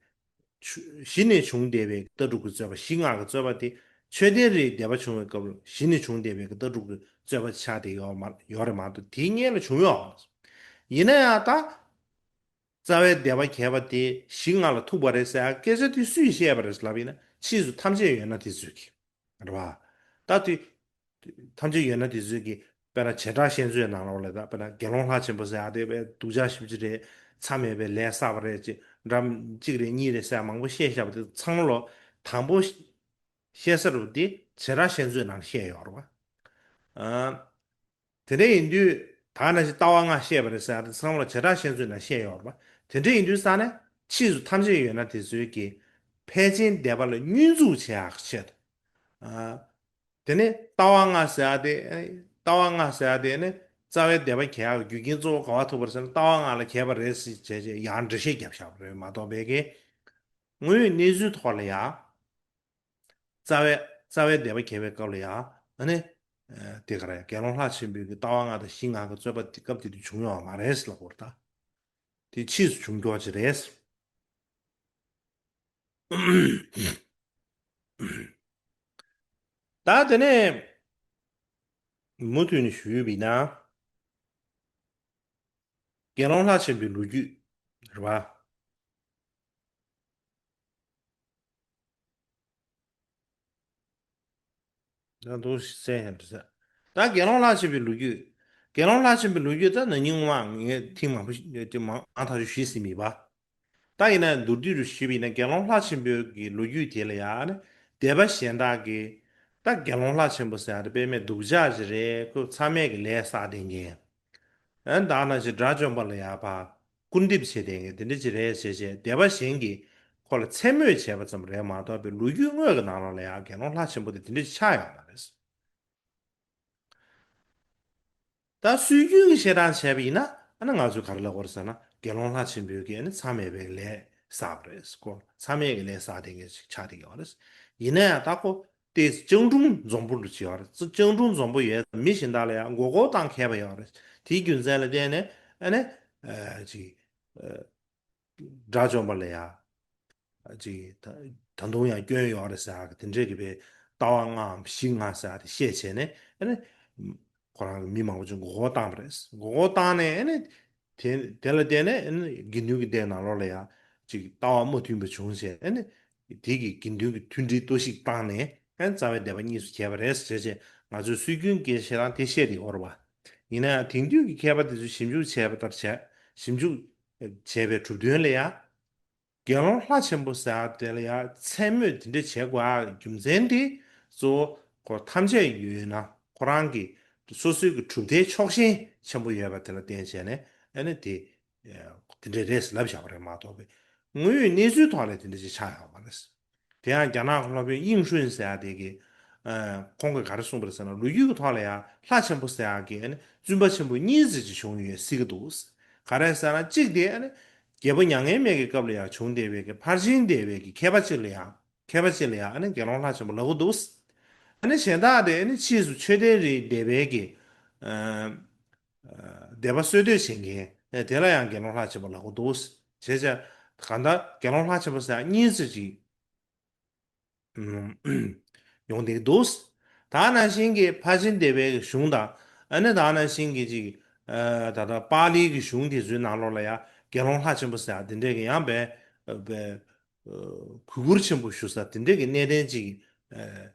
ཆུ་གཞི་ནས་བྱུང་བསྡད་པའི་ལྟ་གྲུབ་ཀྱི་རྩོད་པ། གཞི་ལྔ་གི་རྩོད་པ་དེ་མཆོད་རྟེན་རིའི་སྡེ་པ་བྱུང་བའི་སྐབས་ལ་གཞི་ནས་བྱུང་བསྡད་པའི་ལྟ་གྲུབ་ཀྱི་རྩོད་པ་ཆགས་བསྡད་ཡོད་མ་ཡོད་རེད་མ་གཏོགས་དེའི་སྔོན་ལ་བྱུང་ཡོད་མ་རེད། ཡིན་ན་ཡང་ད་རྩ་བའི་སྡེ་པ་གྱེས་པ་དེ་གཞི་ལྔ་ལ་ཐུག་པ་རེད་ཟེར་ཡག་སྐད་ཆ་དེ་སུས་བཤད་པ་རེད་ལབ་ཡིན་ན། ཕྱིས་སུ་ཐམས་ཅད་ཡོད་ན་དེ་ཚོས་ཀྱིས། རེད་བ། ད་དེ་ཐམས་ཅད་ཡོད་ན་དེ་ཚོས་ཀྱིས་དཔེར་ན་བྱེ་བྲག་བཤད་མཛོད་ནང་ལོགས་ལ། ད་དཔེར་ན་དགེ་སློང་ལྷ་ཆེན་པོ་ཟེར་ཡག་དེ་དཔེ་སྡུག་ཅག་ཞེ་པོ་ཅིག་རེད། མཚམས་མེད་པའི་ལས་བསགས་པ་རེད། ཅེས་འདྲ་གཅིག་རེད་གཉིས་རེད་ཟེར་ཡག་མང་པོ་བཤད་བཞག་པ་དེ་ཚང་མ་ལོ་དང་པོ་བཤད་ས་རུ་དེ་བྱེ་བྲག་བཤད་མཛོད་ནང་བཤད་ཡོད་རེད་བ། ཨ། དེ་འདྲ་ཡིན་དུས་ད་ནང་བཞིན་ལྟ་བ་ལྔ་བཤད་པ་རེད་ཟེར་ཡག་དེ་ཚང་མ་ལ་བྱེ་བྲག་བཤད་མཛོད་ནང་བཤད་ཡོད་རེད་བ། དེ་འདྲ་ཡིན་དུས་ཙང་ནས་ཕྱིས་སུ་ཐམས་ཅད་ཡོད་ན་དེ་ཚོས་ཀྱིས་ཕལ་ཆེན་སྡེ་པ་ལ་བསྙོན་འཛུགས་བྱེད་ཡག་ཆེད་དུ། ཨ། དེ་ནས་ལྟ་བ་ལྔ་ཟེར་ཡག་དེ། ལྟ་བ་ལྔ་ཟེར་ཡག་དེ་ནི་རྩ་བའི་སྡེ་པ་གྱེས་ཡག་གི་རྒྱུ་རྐྱེན་གཙོ་བོ་ག་བ་ཐུག་པ་རེད་ཟེར་ན། ལྟ་བ་ལྔ་ལ་གྱེས་པ་རེད་ཟེར་བྱས་བྱས་ཡང་འགྲེལ་བཤད་བརྒྱབ་བཞག་པ་རེད་མ་གཏོགས། པའི་གི་དངོས་ཡོད་གནས་ཚུལ་ཐོག་ལ་ཡང་རྩ་བའི་རྩ་བའི་སྡེ་པ་གྱེས་པའི་སྐབས་ལ་ཡང་ཨ་ནི་ཨ་དེ་ག་རེ་དགེ་སློང་ལྷ་ཆེན་པོའི་གི་ལྟ་བ་ལྔ་དང་གཞི་ལྔ་གི་རྩོད་པ་དེ་སྐབས་དེ་དུས་བྱུང་ཡོད་མ་རེད་ཟེར་ལབ་དགོས་རེད། ད་དེ་ཕྱིས་སུ་བྱུང་ཀྱོག་ཅིག་རེད། ད་དེ་ནས་མུ་མཐུད་ནས་ཞུས་པ་ཡིན་ན། དགེ་སློང་ལྷ་ཆེན་པོའི་ལོ་རྒྱུས་རེད་བ། ད་འདུག་སེ་བྱས་ཡང་འགྲིག་ས། ད་དགེ་སློང་ལྷ་ཆེན་པོའི་ལོ་རྒྱུས། དགེ་སློང་ལྷ་ཆེན་པོའི་ལོ་རྒྱུས་ད་ན་ནིང་སྔོན་མ་ངས་ཐེངས་མང་པོ་ཞིག་དེ་མང་མང་ཐག་ཆོད་ཞུས་ཟིན་མེད་པ། ད་ཡིན་ན་མདོར་བསྡུས་རུ་ཞུས་པ་ཡིན་ན། དགེ་སློང་ལྷ་ཆེན་པོའི་གི་ལོ་རྒྱུས་དེ་ལ་ཡང་ནི་སྡེ་པ་གཞན་དག་གིས་ད་དགེ་སློང་ལྷ་ཆེན་པོ་ཟེར་ཡག་དེ་དཔེ་མེད་སྡུག་ཅག་ཅིག་རེད། ཁོ་མཚམས་མེད་ཀྱི་ལས་བསགས་བསྡད་མཁན། ཨ་ནི་ད་ནང་བཞིན་དགྲ་བཅོམ་པ་ལ་ཡང་ཕར་སྐུར་འདེབས་བྱེད་བསྡད་མཁན་དེ་འདྲ་ཅིག་རེད་ཟེར་བྱས་སྡེ་པ་གཞན་གྱིས་ཁོ་ལ་མཚན་སྨོད་བྱས་པ་ཙམ་རེད་མ་གཏོགས་པའི་ལོ་རྒྱུས་དངོས་ཀྱི་ནང་ལོགས་ལ་ཡང་དགེ་སློང་ལྷ་ཆེན་པོ་དེ་དེ་འདྲ་ཅིག་ཆགས་ཡོད་མ་རེད། ད་སྲོལ་རྒྱུན་གྱི་བཤད་སྟངས་བྱས་པ་ཡིན་ན། ཨ་ནི་ང་ཚོས་ག་རེ་ལབ་དགོས་རེད་ཟེར་ན། དགེ་སློང་ལྷ་ཆེན་པོའི་གི་ཨ་ནི་མཚམས་མེད་པའི་ལས་བསགས་པ་རེད། ཁོ་མཚམས་མེད་ཀྱི་ལས་བསགས་བསྡད་མཁན་ཞིག་ཆགས་བསྡད་ཡོད་རེད། ཡིན་ན་ཡང་ད་ཁོ་དེ་སྤྱང་གྲུང་འཛོམས་པོ་འདྲ་ཅིག་ཡོད་རེད། སྤྱང་གྲུང་འཛོམས་པོ་ཡོད་ཙང་མི་གཞན་དག་ལ་ཡང་མགོ་སྐོར་བཏང་མཁས་པ་ཡོད་རེད། དེའི་རྒྱུ་མཚན་ལ་བརྟེན་ནས་ཨ་ནི་ཨ་ཅིག་ཨ་དགྲ་བཅོམ་པ་ལ་ཡང་ཅིག་ད་ད་དུང་ཡང་སྐྱོན་ཡོད་རེད་ཟེར་གི་དེ་འདྲས་ཀྱི་བའི་ལྟ་བ་ལྔའམ་བཞི་ལྔ་ཟེར་དེ་བཤད་བྱས་ནས་ཨ་ནི་ཁོ་རང་གི་མི་མང་པོ་ཅིག་མགོ་སྐོར་བཏང་བ་རེད། མགོ་སྐོར་བཏང་ནས་ཨ་ནི་དེ་དེ་ལ་བརྟེན་ནས་ཨ་ནི་དགེ་འདུན་གྱི་སྡེ་ནང་ལོགས་ལ་ཡང་ཅིག་ལྟ་བ་མ་མཐུན་པ་བྱུང་བྱས་ཨ་ནི་དེ་གི་དགེ་འདུན་གྱི་མཐུན་སྒྲིལ་གཏོར་བཤིག་བཏང་ནས་ཨ་ནི་རྩ་བའི་སྡེ་པ་གཉིས་སུ་གྱེས་པ་རེད་ཟེར་བྱས་ང་ཚོས་སྲོལ་རྒྱུན་སྐད་ཆ་བཤད་སྟངས་དེ་བཤད་དེ་ཡོད་རེད་བ། ཡིན་ན་ཡང་དེང་དུས་ཀྱི་མཁས་པ་དེ་ཚོས་ཞིབ་འཇུག་བྱས་པ་ལྟར་བྱས་ཞིབ་འཇུག་བྱས་པའི་གྲུབ་དོན་ལ་ཡང་། དགེ་སློང་ལྷ་ཆེན་པོ་ཟེར་བ་དེ་ལ་ཡང་མཚན་སྨོས་དེ་འདྲ་བྱེད་དགོས་ཨ། རྒྱུ་མཚན་དེ་གཙོ་བོ་ཁོ་ཐམས་ཅད་ཡོད་ན་ཁོ་རང་གི་སོ་སོའི་གི་གྲུབ་མཐའི་ཕྱོགས་ཞེན་ཆེན་པོ་ཡོད་པ་དེ་ལ་བརྟེན་བྱས་ནས་ཨ་ནི་དེ་དེ་འདྲ་རེད་ལབ་བཞག་པ་རེད་མ་གཏོགས་པའི་དངོས་ཡོད་གནས་ཚུལ་ཐོག་ལ་དེ་འདྲ་ཅིག་ཆགས་ཡོད་མ་རེད། དེ་ཡང་རྒྱ་ནག་གི་སློབ་དཔོན་དབྱིངས་ཧྲུན་ཟེར་ཡ་དེ་གིས་ཨ་ཁོང་གིས་ག་རེ་གསུངས་པ་རེད་ཟེར་ན། ལོ་རྒྱུས་ཀྱི་ཐོག་ལ་ཡང་ལྷ་ཆེན་པོ་ཟེར་ཡ་གི་ཨ་ནི་བཙུན་པ་ཆེན་པོ་གཉིས་ཙམ་ཅིག་བྱུང་ཡོད་སྲིད་ཀྱི་འདུག་ག་རེ་ཟེར་ན་གཅིག་དེ་ཨ་ནི་རྒྱལ་པོ་མྱ་ངན་མེད་ཀྱི་སྐབས་ལ་ཡང་བྱུང་བསྡད་པའི་གི་ཕར་ཕྱིན་བསྡད་པའི་གི་མཁས་པ་གཅིག་ལ་ཡང་མཁས་པ་གཅིག་ལ་ཡང་ཨ་ནི་དགེ་སློང་ལྷ་ཆེན་པོ་ལབ་ཀྱི་འདུག་ཨ་ནི་གཞན་དག་དེ་ཨ་ནི་ཕྱིས་སུ་མཆོད་རྟེན་རེ་འདེབས་པའི་གི་ཨ་ཨ་འདེབས་པ་སྲོལ་གཏོད་བྱེད་མཁན་དེ་ལ་ཡང་དགེ་སློང་ལྷ་ཆེན་པོ་ལབ་ཀྱི་འདུག་བྱས་ཙང་གང་ལྟར་དགེ་སློང་ལྷ་ཆེན་པོ་ཟེར་ཡ་གཉིས་ཙམ་ཅིག་ཡོང་བསྡད་ཀྱི་འདུག་ད་ནང་བཞིན་གྱི་ཕར་ཕྱིན་སྡེ་པའི་གཞུང་དང་ཨ་ནི་ད་ནང་བཞིན་གྱི་ཅིག་ཨ་ད་ལྟ་པཱ་ལིའི་གི་གཞུང་དེ་ཚོའི་ནང་ལོགས་ལ་ཡང་དགེ་སློང་ལྷ་ཆེན་པོ་ཟེར་ཡ་དེ་འདྲས་ཀྱི་ཡང་བས་བས་གུས་བཀུར་ཆེན་པོ་ཞུ་ས་དེ་འདྲས་ཀྱི་གནས་བརྟན་ཅིག་ཨ་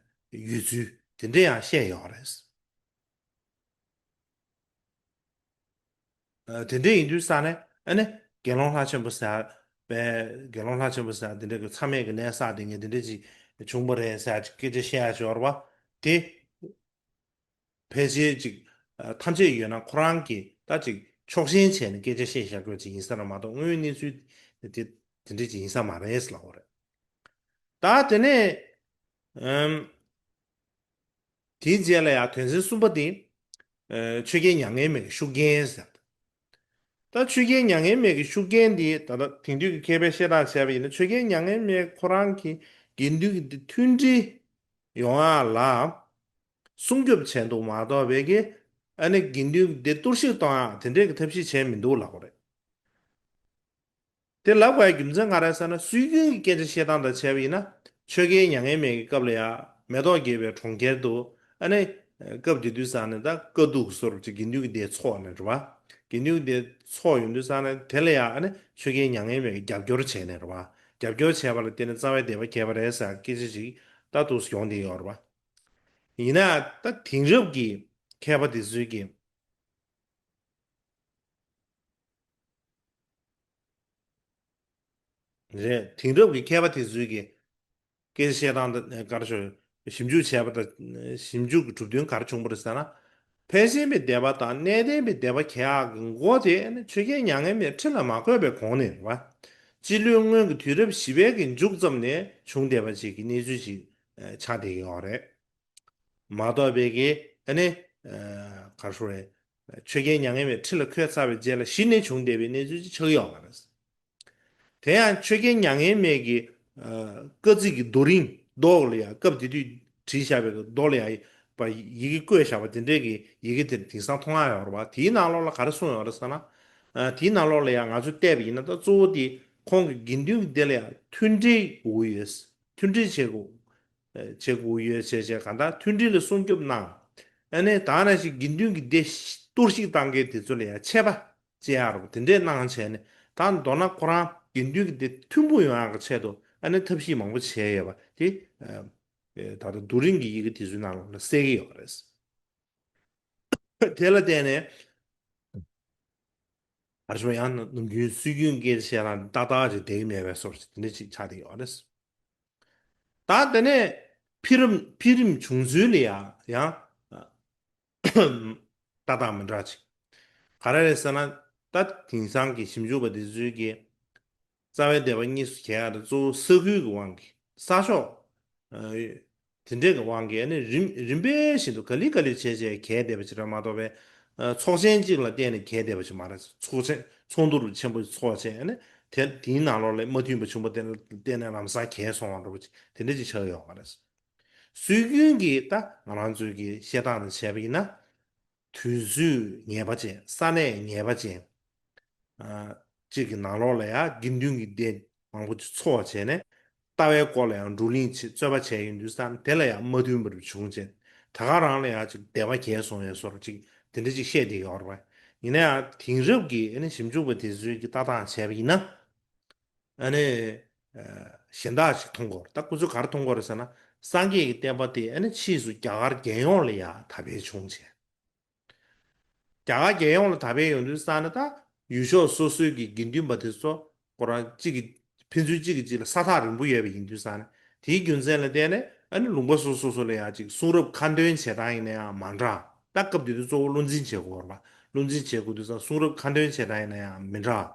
ཡོད་ཚུལ་དེ་འདྲས་ཡང་བཤད་ཡོད་རེད། ཨ་དེ་འདྲ་ཡིན་དུས་ས་ནས་ཨ་ནི་དགེ་སློང་ལྷ་ཆེན་པོ་ཟེར་བའི་དགེ་སློང་ལྷ་ཆེན་པོ་ཟེར་དེ་འདྲ་གི་མཚམས་མེད་ཀྱི་ལས་བསགས་དེ་ངས་དེ་འདྲ་ཅིག་བྱུང་བ་རེད་ཟེར་སྐད་ཆ་བཤད་ཡ་ཅིག་ཡོད་རེད་བ། དེ་ཕལ་ཆེར་ཅིག་ཨ་ཐམས་ཅད་ཡོད་ན་ཁོ་རང་གིས་ད་ཅིག་ཕྱོགས་ཞེན་བྱས་ནས་སྐད་ཆ་བཤད་བཞག་རྒྱུ་ཅིག་ཡིན་ས་རེད་མ་གཏོགས་དངོས་ཡོད་གནས་ཚུལ་དེ་དེ་འདྲ་ཅིག་ཡིན་ས་མ་རེད་ལབ་དགོས་རེད། ད་དེ་ནས་ཨམ། དེའི་རྗེས་ལ་ཡང་དོན་ཚན་གསུམ་པ་དེ། ཨ་ཆོས་རྒྱལ་མྱ་ངན་མེད་ཀྱི་ཤུགས་རྐྱེན་ཟེར། ད་ཆོས་རྒྱལ་མྱ་ངན་མེད་ཀྱི་ཤུགས་རྐྱེན་འདི་ད་ལྟ་དེང་དུས་ཀྱི་མཁས་པས་བཤད་སྟངས་བྱས་པ་ཡིན་ན་ཆོས་རྒྱལ་མྱ་ངན་མེད་ཁོ་རང་གིས་དགེ་འདུན་གྱི་འདི་མཐུན་སྒྲིལ་ཡོང་ཡ་ལ་སྲུང་སྐྱོབ་བྱས་འདུག་མ་གཏོགས་པའི་གི་ཨ་ནི་དགེ་འདུན་གྱི་འདི་གཏོར་བཤིག་གཏོང་ཡ་དེ་འདྲས་ཀྱི་ཐབས་ཤེས་བྱས་མི་འདུག་ལབ་དགོས་རེད། དེ་ལབ་དགོས་ཡ་རྒྱུ་མཚན་ག་རེ་ཟེར་ན་སྲོལ་རྒྱུན་གྱི་སྐད་ཆ་བཤད་སྟངས་དང་བྱས་པ་ཡིན་ན་ཆོས་རྒྱལ་མྱ་ངན་མེད་ཀྱི་སྐབས་ལ་ཡང་མེ་ཏོག་རྒྱས་པའི་གྲོང་ཁྱེར་དུ་ཨ་ནི་སྐབས་དེ་དུས་ས་ནས་ད་དཀའ་སྡུག་སོར་གྱི་དགེ་འདུན་གྱི་སྡེ་ཚོགས་ནས་རེད་བ། དགེ་འདུན་གྱི་སྡེ་ཚོགས་ཡོང་དུས་ས་ནས་དེ་ལ་ཡང་ཨ་ནི་ཆོས་རྒྱལ་མྱ་ངན་མེད་ཀྱི་རྒྱབ་སྐྱོར་བྱས་ནས་རེད་བ། རྒྱབ་སྐྱོར་བྱས་པ་ལ་བརྟེན་ནས་རྩ་བའི་སྡེ་པ་གྱེས་པ་རེད་ཟེར་སྐད་ཆ་ཅིག་ད་འདུག་སེ་ཡོང་བསྡད་ཡོད་རེད་བ། ཡིན་ན་ད་དེང་རབས་ཀྱི་མཁས་པ་དེ་ཚོས་ཀྱི། རེད། དེང་རབས་ཀྱི་མཁས་པ་དེ་ཚོས་ཀྱི་སྐད་ཆ་བཤད་སྟངས་དང་ག་རེ་ཞུ། ཞིབ་འཇུག་བྱས་པ་དང་ཞིབ་འཇུག་གི་གྲུབ་དོན་ག་རེ་བྱུང་བ་རེད་ཟེར་ན། ཕལ་ཆེན་པའི་སྡེ་པ་དང་གནས་བརྟན་པའི་སྡེ་པ་གྱེས་ཡག་གི་མགོ་དེ་ནི་ཆོས་རྒྱལ་མྱ་ངན་མེད་ཁྲི་ལ་མ་འཁོད་པའི་གོང་ནས་རེད་བ། སྤྱི་ལོའི་སྔོན་གྱི་དུས་རབས་བཞི་པའི་གི་མཇུག་ཙམ་ནས་བྱུང་བསྡད་པ་ཅིག་གི་གནས་ཚུལ་ཅིག་ཆགས་བསྡད་ཀྱི་ཡོད་རེད། མ་གཏོགས་པའི་གི་ཨ་ནི་ག་རེ་ཞུ་རེད། ཆོས་རྒྱལ་མྱ་ངན་མེད་ཁྲི་ལ་འཁོད་ཚར་བའི་རྗེས་ལ་གཞི་ནས་བྱུང་བསྡད་པའི་གནས་ཚུལ་ཅིག་ཆགས་ཀྱི་ཡོད་མ་རེད། དེ་ཡང་ཆོས་རྒྱལ་མྱ་ངན་མེད་ཀྱི་ཨ་བཀའ་གཙིགས་ཀྱི་རྡོ་རིང་མདོག་ལ་ཡང་སྐབས་དེ་དུས་བྲིས་བཞག་པའི་མདོག་ལ་ཡང་པ་ཡི་གེ་བཀོད་བཞག་པ་དེ་འདྲའི་གི་ཡི་གེ་དེར་དེང་སང་མཐོང་ཡག་ཡོད་རེད་བ། དེའི་ནང་ལོགས་ལ་ག་རེ་གསུངས་ཡོད་རེད་ཟེར་ན། ཨ་དེའི་ནང་ལོགས་ལ་ཡང་ང་ཚོས་བལྟས་པ་ཡིན་ན་ད་གཙོ་བོ་དེ་ཁོང་གི་དགེ་འདུན་གྱི་སྡེ་ལ་ཡང་མཐུན་སྒྲིལ་དགོས་ཀྱི་ཡོད། མཐུན་སྒྲིལ་བྱེད་དགོས། བྱེད་དགོས་ཡོད་བྱས་བྱས་གང་ལྟར་མཐུན་སྒྲིལ་ལ་སྲུང་སྐྱོབ་གནང་། ཨ་ནི་ད་ནང་བཞིན་དགེ་འདུན་གྱི་སྡེ་གཏོར་བཤིག་བཏང་མཁན་དེ་ཚོ་ལ་ཡང་ཆད་པ་བཅད་ཡག་རོགས་དེ་འདྲས་གནང་བྱས་ནས་ད་མདོར་ན་ཁོ་རང་དགེ་འདུན་གྱི་སྡེ་མཐུན་པོ་ཡོང་ཡག་གི་ཆེད་དུ་ཨ་ནི་ཐབས་ཤེས་མང་པོ་བྱས་ཡོད་པ་དེ་ད་ལྟ་རྡོ་རིང་གི་ཡི་གེ་དེ་ཚོའི་ནང་ལ་གསལ་གྱི་ཡོད་རེད། དེ་ལ་བརྟེན་ནས་ག་རེ་ཞུ་ཡང་ནམ་རྒྱུན་སྲོལ་རྒྱུན་སྐད་ཆ་བཤད་ན་ཏག་ཏག་ཅིག་བསྡད་ཀྱི་མེད་པའི་བཟོ་འདྲ་ཅིག་དེ་འདྲ་ཅིག་ཆགས་བསྡད་ཡོད་རེད། ད་དེ་ནས་འཕེལ་རིམ་འཕེལ་རིམ་བྱུང་ཚུལ་ལ་ཡང་ཡང་ཏག་ཏག་མི་འདྲ་ཅིག་ག་རེ་རེད་ཟེར་ན། ད་དེང་སང་གི་ཞིབ་འཇུག་པ་འདི་ཚོས་ཀྱི་རྩ་བའི་སྡེ་པ་གཉིས་སུ་གྱེས་ཡག་དེ་གཙོ་བོ་ས་ཁུལ་གྱི་དབང་གིས་ས་ཕྱོགས་དེ་འདྲས་ཀྱི་དབང་གིས་ཨ་ནི་རིམ་རིམ་པས་བཞིན་དུ་ག་ལེ་ག་ལེ་བྱས་བྱས་གྱེས་བསྡད་པ་ཅིག་རེད་མ་གཏོགས་པའི་ ཚོགས་ཆེན་གཅིག་ལ་བརྟེན་ནས་གྱེས་བསྡད་པ་ཞིག་མ་རེད། ཚོགས་ཆེན་ཚོགས་འདུ་རུ་ཆེན་པོ་ཚོགས་བྱས་ནས་དེ་དེའི་ནང་ལོགས་ལ་མ་མཐུན་པ་བྱུང་པ་དེ་ལ་བརྟེན་ནས་ལམ་སང་གྱེས་སོང་བ་འདྲ་པོ་ཅིག་དེ་འདྲ་ཅིག་ཆགས་ཡོད་མ་རེད། སྲོལ་རྒྱུན་གྱི་ད་ང་རང་ཚོའི་གི་བཤད་སྟངས་དང་བྱས་པ་ཡིན་ན། དུས་ཚོད་ངེས་པ་ཅན། ས་གནས་ངེས་པ་ཅན། ཨ། གཅིག་གི་ནང་ལོགས་ལ་ཡང་དགེ་འདུན་གྱི་སྡེ་མང་པོ་ཅིག་ཚོགས་བྱས་ནས་ལྟ་བའི་སྐོར་ལ་ཡང་བགྲོ་གླེང་བྱེད། རྩོད་པ་བྱས་ཡོང་དུས་ཙང་དེ་ལ་ཡང་མ་མཐུན་པ་རུ་བྱུང་བྱས། ད་ག་རང་ལ་ཡང་ཅིག་སྡེ་པ་གྱེས་སོང་བའི་བཟོ་འདྲ་ཅིག་དེ་འདྲ་ཅིག་བཤད་བསྡད་ཡོད་རེད་པ། ཡིན་ན་ཡང་དེང་རབས་ཀྱི་ཨ་ནི་ཞིབ་འཇུག་པ་དེ་ཚོའི་གི་ལྟ་སྟངས་བྱས་པ་ཡིན་ན། ཨ་ནི། ཨ། གཞན་དག་ཅིག་མཐོང་གི་ཡོད་རེད། ད་ཁོ་ཚོས་ག་རེ་མཐོང་གི་ཡོད་རེད་ཟེར་ན། སངས་རྒྱས་ཀྱི་བསྟན་པ་དེ་ཨ་ནི་ཕྱིས་སུ་རྒྱ་གར་རྒྱལ་ཡོངས་ལ་ཡང་དར་སྤེལ་བྱུང་བྱས། རྒྱ་གར་རྒྱལ་ཡོངས་ལ་དར་སྤེལ་ཡོང་དུས་ཙང་ནས་ད་ཡུལ་ཕྱོགས་སོ་སོའི་གི་དགེ་འདུན་པ་དེ་ཚོ་ཁོ་རང་གཅིག་གི་ཕན་ཚུན་གཅིག་གིས་གཅིག་ལ་ས་ཐག་རིང་པོ་ཡོད་པ་ཡིན་དུས་ཙང་ནས། དེའི་རྒྱུ་མཚན་ལ་བརྟེན་ནས་ཨ་ནི་ལུང་པ་སོ་སོ་སོ་ལ་ཡང་ཅིག་གསུང་རབ་ཁ་འདོན་བྱེད་སྟངས་ཡིན་ན་ཡང་མ་འདྲ། ད་སྐབས་དེ་དུས་གཙོ་བོ་བློ་འཛིན་བྱེད་དགོས་རེད་པ། བློ་འཛིན་བྱེད་དགོས་དུས་ཙང་གསུང་རབ་ཁ་འདོན་བྱེད་སྟངས་ཡིན་ན་ཡང་མི་འདྲ།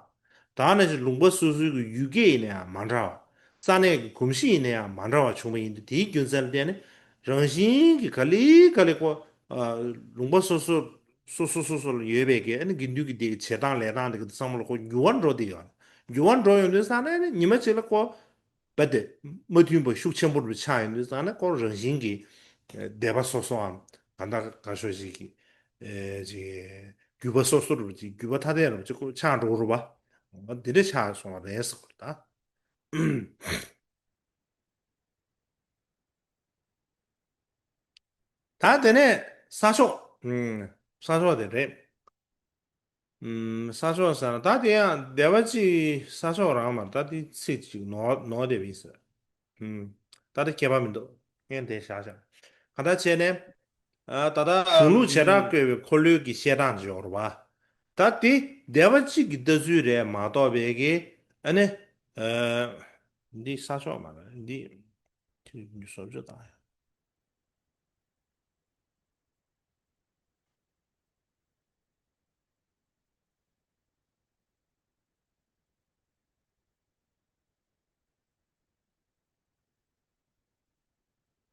ད་ནང་བཞིན་ལུང་པ་སོ་སོའི་གི་ཡུལ་སྐད་ཡིན་ན་ཡང་མ་འདྲ་བ། ས་གནས་ཀྱི་གོམས་གཤིས་ཡིན་ན་ཡང་མ་འདྲ་བ་བྱུང་བ་ཡིན་དུས། དེའི་རྒྱུ་མཚན་ལ་བརྟེན་ནས་རང་བཞིན་གྱིས་ག་ལེ་ག་ལེ་ཁོ། ཨ། ལུང་པ་སོ་སོ་སོ་སོ་སོ་སོ་ལ་ཡོད་པའི་གི་ཨ་ནི་དགེ་འདུན་གྱི་སྡེ་གི་བྱེད་སྟངས་ལས་སྟངས་དེ་གི་ཚང་མ་ལ་ཁོ་འགྱུར་བ་འགྲོ་བསྡད་ཡོད། འགྱུར་བ་འགྲོ་ཡོང་དུས་ཙང་ནས་ཨ་ནི་ཉི་མ་གཅིག་ལ་ཁོ་རྦད་དེ་མ་མཐུན་པ་ཤུགས་ཆེན་པོ་རུ་ཆགས་ཡོང་དུས་ཙང་ནས་ཁོ་རང་བཞིན་གྱིས་སྡེ་པ་སོ་སོའམ་གང་ལྟར་ག་ཤོད་ཅིག་གི། ཨེ། ཅིག་རྒྱུད་པ་སོ་སོ་རུ་ཅིག་རྒྱུད་པ་ཐ་དད་རུ་ཅིག་ཁོ་ཆགས་འགྲོ་གི་རེད་པ། འདི་འདྲ་ཆགས་སོང་བ་རེད་ཟེར་གི་རེད་ད། ད་དེ་ནས་ས་ཕྱོགས། ཨུམ། ས་ཕྱོགས་དེ་རེད། ཨུམ། ས་ཕྱོགས་ཟེར་ན་ད་དེ་ཡང་སྡེ་པ་གཅིག་ས་ཕྱོགས་རང་མ་རེད། ད་དེ་ཚིག་གཅིག་ནོར་ནོར་བསྡད་པ་ཡིན་ཟེར། ཨུམ། ད་དེ་ཁྱད་པར་མི་འདུག་ངས་དེ་བཞག་བཞག་གང་ལྟར་བྱས་ནས། ཨ། ད་ལྟ་གཞུང་ལུགས་བྱེ་བྲག་བཀོད་པའི་འཁོར་ལོའི་གི་བཤད་སྟངས་ཅིག་ཡོད་རེད་པ། ད་དེ་སྡེ་པ་གཅིག་གི་ལྟ་ཚུལ་རེད་མ་གཏོགས་པའི་གི། ཨ་ནི། ཨ། འདི་ས་ཕྱོགས་མ་རེད། འདི་ཁྱོད་ཀྱིས་བཟོ་བཅོས་བཏང་ཡ།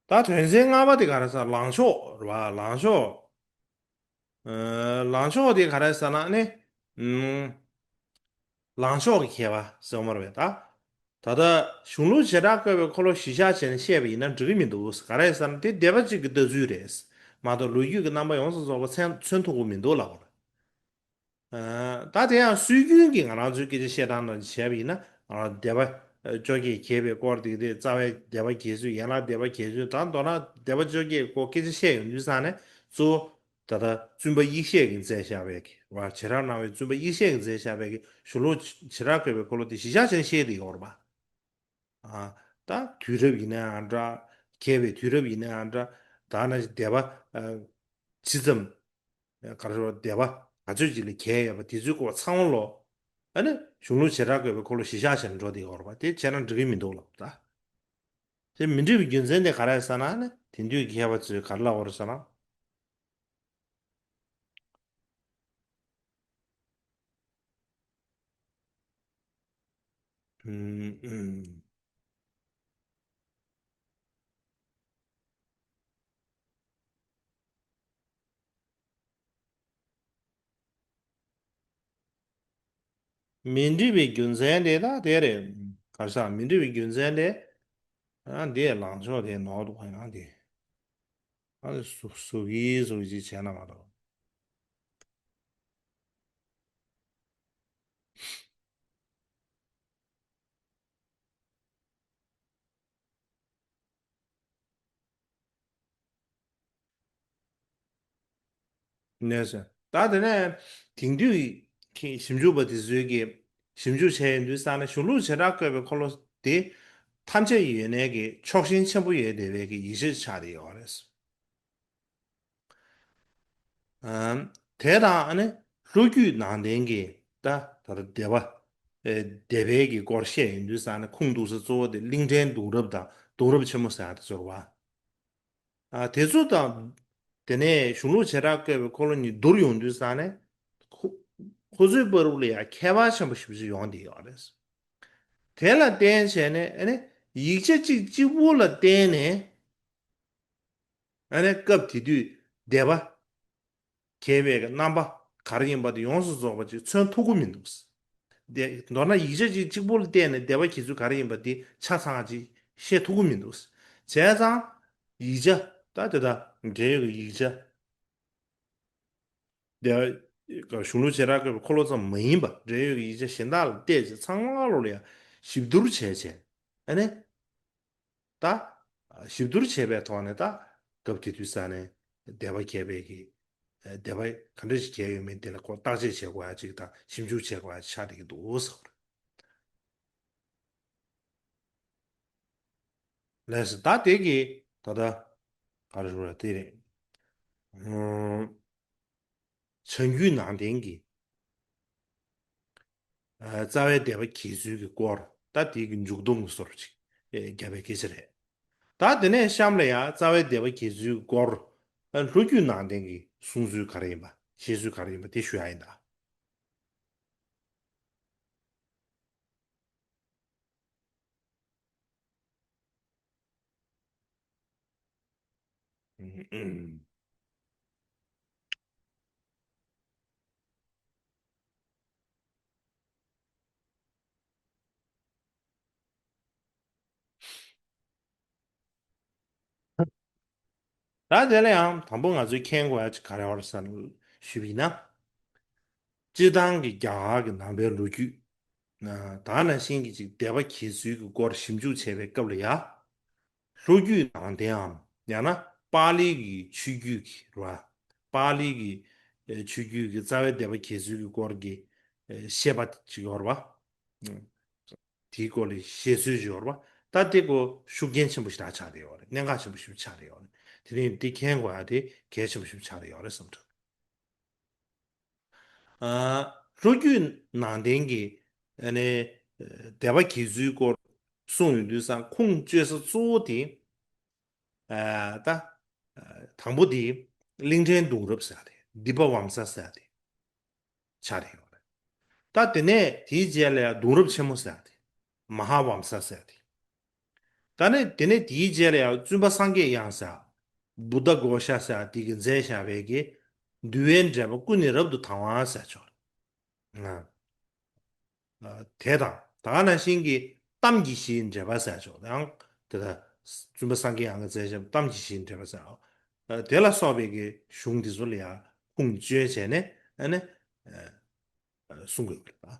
ད་དོན་ཚན་ལྔ་པ་དེ་ག་རེ་ཟེར། ལངས་ཕྱོགས་རེད་པ། ལངས་ཕྱོགས། ཨ། ལངས་ཕྱོགས་དེ་ག་རེ་ཟེར་ན་ནི། ཨུམ། ལངས་ཕྱོགས་ཀྱི་ཁྱད་པར་ཟེར་བ་མ་རེད་པས་ད། ད་ལྟ་གཞུང་ལུགས་བྱེ་བྲག་བཀོད་པའི་འཁོར་ལོ་གཞི་བཞག་བྱས་ནས་བཤད་པ་ཡིན་ན་འགྲིག་གི་མི་འདུག་ག་རེ་ཟེར་ན་དེ་སྡེ་པ་གཅིག་གི་ལྟ་ཚུལ་རེད་མ་གཏོགས་ལོ་རྒྱུས་ཀྱི་རྣམ་པ་ཡོངས་སུ་རྫོགས་པ་མཚོན་མཚོན་ཐུབ་ཀྱི་མི་འདུག་ལབ་པ་རེད། ཨ། ད་དེ་ཡང་སྲོལ་རྒྱུན་གྱི་ང་རང་ཚོའི་སྐད་ཆ་བཤད་སྟངས་དང་བྱས་པ་ཡིན་ན། ཨ། སྡེ་པ་བཅོ་བརྒྱད་གྱེས་པའི་སྐོར་དེ་དེ་རྩ་བའི་སྡེ་པ་གྱེས་ཚུལ། ཡན་ལག་སྡེ་པ་གྱེས་ཚུལ། ད་མདོར་ན་སྡེ་པ་བཅོ་བརྒྱད་ཀྱི་སྐོར་སྐད་ཆ་བཤད་ཡོང་དུས་ཙང་ནས་གཙོ་བོ་ད་ལྟ་བཙུན་པ་ཡེ་ཤེས་ཀྱིས་མཛད་བཞག་པའི་གི་བ། བྱེ་བྲག་སྣང་བའི་བཙུན་པ་ཡེ་ཤེས་ཀྱིས་མཛད་བཞག་པའི་གི་གཞུང་ལུགས་བྱེ་བྲག་བཀོད་པའི་འཁོར་ལོ་དེ་གཞི་བཞག་བྱས་ནས་བཤད་བསྡད་ཡོད་རེད་པ། ཨ། ད་དུས་རབས་ཡིན་ན་ཡང་འདྲ། གྱེས་པའི་དུས་རབས་ཡིན་ན་ཡང་འདྲ། ད་ནང་བཞིན་སྡེ་པ། ཨ། ཇི་ཙམ། ག་རེ་ཟེར། སྡེ་པ་ག་ཚོད་ཅིག་ལ་གྱེས་ཡོད་པ་དེ་ཚོའི་སྐོར་ཚང་མ་ལོ། ཨ་ནི་གཞུང་ལུགས་བྱེ་བྲག་བཀོད་པའི་འཁོར་ལོ་གཞི་བཞག་བྱས་ནས་འགྲོ་བསྡད་ཡོད་རེད་པ། དེ་བྱས་ན་འགྲིག་གི་མི་འདུག་ལབ་ད། དེ་མི་འགྲིག་པའི་རྒྱུ་མཚན་དེ་ག་རེ་རེད་ཟེར་ན། ཨ་ནི་དེང་དུས་ཀྱི་མཁས་པ་ཚོས་ག་རེ་ལབ་པ་རེད་ཟེར་ན། ཨུམ། ཨུམ། མི་འགྲིག་པའི་རྒྱུ་མཚན་དེ་ད་དེ་རེད། ག་རེ་ཟེར། མི་འགྲིག་པའི་རྒྱུ་མཚན་དེ། ཨ། འདི་ལངས་ཕྱོགས་དེ་ནོར་འདུག་ཡང་དེ། ཨ། ཟུག་ཟུག་གིས་ཟུག་ཅིག་བྱས་ན་མ་གཏོགས། ནས་སོ། ད་དེ་ནས་དེང་དུས་ཀྱི་ཞིབ་འཇུག་པ་དེ་ཚོའི་གི་ཞིབ་འཇུག་བྱས་ཡོང་དུས་ཙང་ནས་གཞུང་ལུགས་བྱེ་བྲག་བཀོད་པའི་འཁོར་ལོ་དེ་ཐམས་ཅད་ཡོད་གནས་ཀྱི་ཕྱོགས་ཞེན་ཆེན་པོ་ཡོད་བསྡད་པའི་གི་ཡིད་ཆེས་ཆགས་བསྡད་ཡོད་རེད། ཨམ། དེ་དང་ཨ་ནི་ལོ་རྒྱུས་ནང་བསྟན་གྱི་ད་ད་ལྟ་སྡེ་པ། ཨེ། སྡེ་པའི་གི་སྐོར་བཤད་ཡོང་དུས་ཙང་ནས་ཁུངས་གཏུགས་ས་གཙོ་བོ་དེ་གླིང་ཕྲན་གདུང་རབས་དང་གདུང་རབས་ཆེན་མོ་ཟེར་ཡ་དེ་ཚོ་རེད་པ། ཨ། དེ་ཚོ་དང་། དེ་ནས་གཞུང་ལུགས་བྱེ་བྲག་བཀོད་པའི་འཁོར་ལོ་གཉིས་བསྡུར་ཡོང་དུས་ཙང་ནས། ཁོ་ཁོ་ཚོའི་བར་དུ་ལ་ཡང་ཁྱད་པར་ཆེན་པོ་ཞེ་པོ་ཅིག་ཡོང་བསྡད་ཡོད་རེད། དེ་ལ་བརྟེན་བྱས་ནས་ཨ་ནི་ཡིག་ཆ་གཅིག་གཅིག་པུ་ལ་བརྟེན་ནས། ཨ་ནི་སྐབས་དེ་དུས་སྡེ་པ་ གྱེར་བའི་རྣམ་པ་ག་རེ་ཡིན་པ་དེ་ཡོངས་སུ་རྫོགས་པ་ཅིག་མཚོན་ཐུབ་ཀྱི་མི་འདུག། དེ་མདོར་ན་ཡིག་ཆ་ཅིག་གཅིག་པུ་ལ་བལྟས་ནས་སྡེ་པ་གྱེར་ཚུལ་ག་རེ་ཡིན་པ་དེ་ཆ་ཚང་ཅིག་ཤེས་ཐུབ་ཀྱི་མི་འདུག། བྱས་ཙང་ཡིག་ཆ་ད་དེ་ད་འབྲེལ་ཡོད་ཀྱི་ཡིག་ཆ་དེ་གཞུང་ལུགས་བྱེ་བྲག་བཀོད་པའི་འཁོར་ལོ་ཙམ་མ་ཡིན་པ་འབྲེལ་ཡོད་ཀྱི་ཡིག་ཆ་གཞན་དག་ལ་བལྟས་ཚེ་ཚང་མ་ལོ་ལ་ཡང་ཞིབ་བསྡུར་བྱས་བྱས་ཨ་ནི། ད། ཞིབ་བསྡུར་བྱས་པའི་ཐོག་ནས་ད། སྐབས་དེ་དུས་ས་ནས་སྡེ་པ་གྱེར་པའི་གི། སྡེ་པ་ག་འདྲ་ཞིག་གྱེར་ཡོད་མེད་དེ་ལ་ཁོ་བརྟག་དཔྱད་བྱེད་དགོས་ཡ་ཅིག་དང་ཞིབ་འཇུག་བྱེད་དགོས་ཡ་ཆགས་བསྡད་ཀྱི་འདུག་ཟེར་བ་རེད། ལགས་སོ། ད་དེ་གི་ད་ལྟ་ག་རེ་ཞུ་ར་དེ་རེད། ཨུམ། བྱ་རྒྱུད་ནང་བསྟན་གྱི། ཨ། རྩ་བའི་སྡེ་པ་གྱེར་ཚུལ་གྱི་སྐོར་ད་དེའི་གི་མཇུག་སྡོམ་གྱི་བཟོ་འདྲ་ཅིག་ཨེ། བརྒྱབ་པའི་སྐད་ཆ་རེད། ད་དེ་ནས་གཤམ་ལ་ཡང་རྩ་བའི་སྡེ་པ་གྱེར་ཚུལ་གྱི་སྐོར་ཨ། ལྷོ་རྒྱུད་ནང་བསྟན་གྱི་གསུང་ཚུལ་ག་རེ་ཡིན་པ་བཤད་ཚུལ་ག་རེ་ཡིན་པ་དེ་ཞུ་ཡ་ཡིན་ད། ད་དེ་ལ་ཡང་དང་པོ་ང་ཚོས་མཁྱེན་དགོས་ཡ་ཅིག་ག་རེ་ཡོད་རེད་ཟེར་ན་ཞུས་པ་ཡིན་ན། སྤྱིར་བཏང་གི་རྒྱ་གར་གྱི་ནང་པའི་ལོ་རྒྱུས། ད་ག་ནང་བཞིན་གྱི་ཅིག་སྡེ་པ་གྱེར་ཚུལ་གྱི་སྐོར་ཞིབ་འཇུག་བྱེད་པའི་སྐབས་ལ་ཡ། ལྷོ་རྒྱུད་ནང་བསྟན་འམ་ཡང་ན་པཱ་ལི་གི་ཆོས་བརྒྱུད་ཀྱི་རེད་བ། པཱ་ལི་གི་ཨེ། ཆོས་བརྒྱུད་ཀྱི་རྩ་བའི་སྡེ་པ་གྱེར་ཚུལ་གྱི་སྐོར་གྱི་ཨེ། བཤད་པ་ཅིག་ཡོད་རེད་བ། དེའི་སྐོར་ལ་བཤད་སྲོལ་ཅིག་ཡོད་རེད་བ། ད་དེ་ཀོ་ཤུགས་རྐྱེན་ཆེན་པོ་ཞེ་དྲག་ཆགས་བསྡད་ཡོད་རེད། གནད་འགག་ཆེན་པོ་ཞིག་ཆགས་བསྡད་ཡོད་རེད། དེ་རིང་འདི་མཁྱེན་དགོས་ཡ་དེ་གལ་ཆེན་པོ་ཞིག་ཆགས་བསྡད་ཡོད་རེད་བསམ་གྱི་འདུག། ཨ། ལྷོ་རྒྱུད་ནང་བསྟན་གྱི་ཨ་ནི་སྡེ་པ་གྱེར་ཚུལ་སྐོར་གསུངས་ཡོང་དུས་ཙང་ཁུངས་བཅོལ་ས་གཙོ་བོ་དེ་ཨ། ད་དང་པོ་དེ་གླིང་ཕྲན་གདུང་རབས་ཟེར་ཡ་དེ། དཱི་པ་བམ་ས་ཟེར་ཡ་དེ་ཆགས་བསྡད་ཡོད་རེད། ད་དེ་ནས་དེའི་རྗེས་ལ་ཡང་གདུང་རབས་ཆེན་མོ་ཟེར་ཡ་དེ། མ་ཧཱ་བམ་ས་ཟེར་ཡ་དེ། ད་ནི་དེ་ནས་དེའི་རྗེས་ལ་ཡང་བཙུན་པ་སངས་རྒྱས་དབྱངས་ཟེར་ཡ། བུདྡྷ་གྷོ་ཥ་ཟེར་ཡ་དེ་གིས་མཛད་བཞག་པའི་གི་འདུལ་བའི་འགྲེལ་པ་ཀུན་ནས་རབ་ཏུ་དང་བ་ཟེར་ཆོག་རེད། དེ་དང་ད་ག་ནང་བཞིན་གྱི་གཏམ་གྱི་གཞིའི་འགྲེལ་པ་ཟེར་ཆོག་ཡང་དེ་ལ་བཙུན་པ་སངས་རྒྱས་དབྱངས་ཀྱིས་མཛད་བཞག་པའི་གཏམ་གྱི་གཞིའི་འགྲེལ་པ་ཟེར། དེ་ལ་སོགས་པའི་གི་གཞུང་འདི་ཚོ་ལ་ཡང་ཁུངས་བཅོལ་བྱས་ནས་ཨ་ནི་གསུང་དགོས་པ་རེད།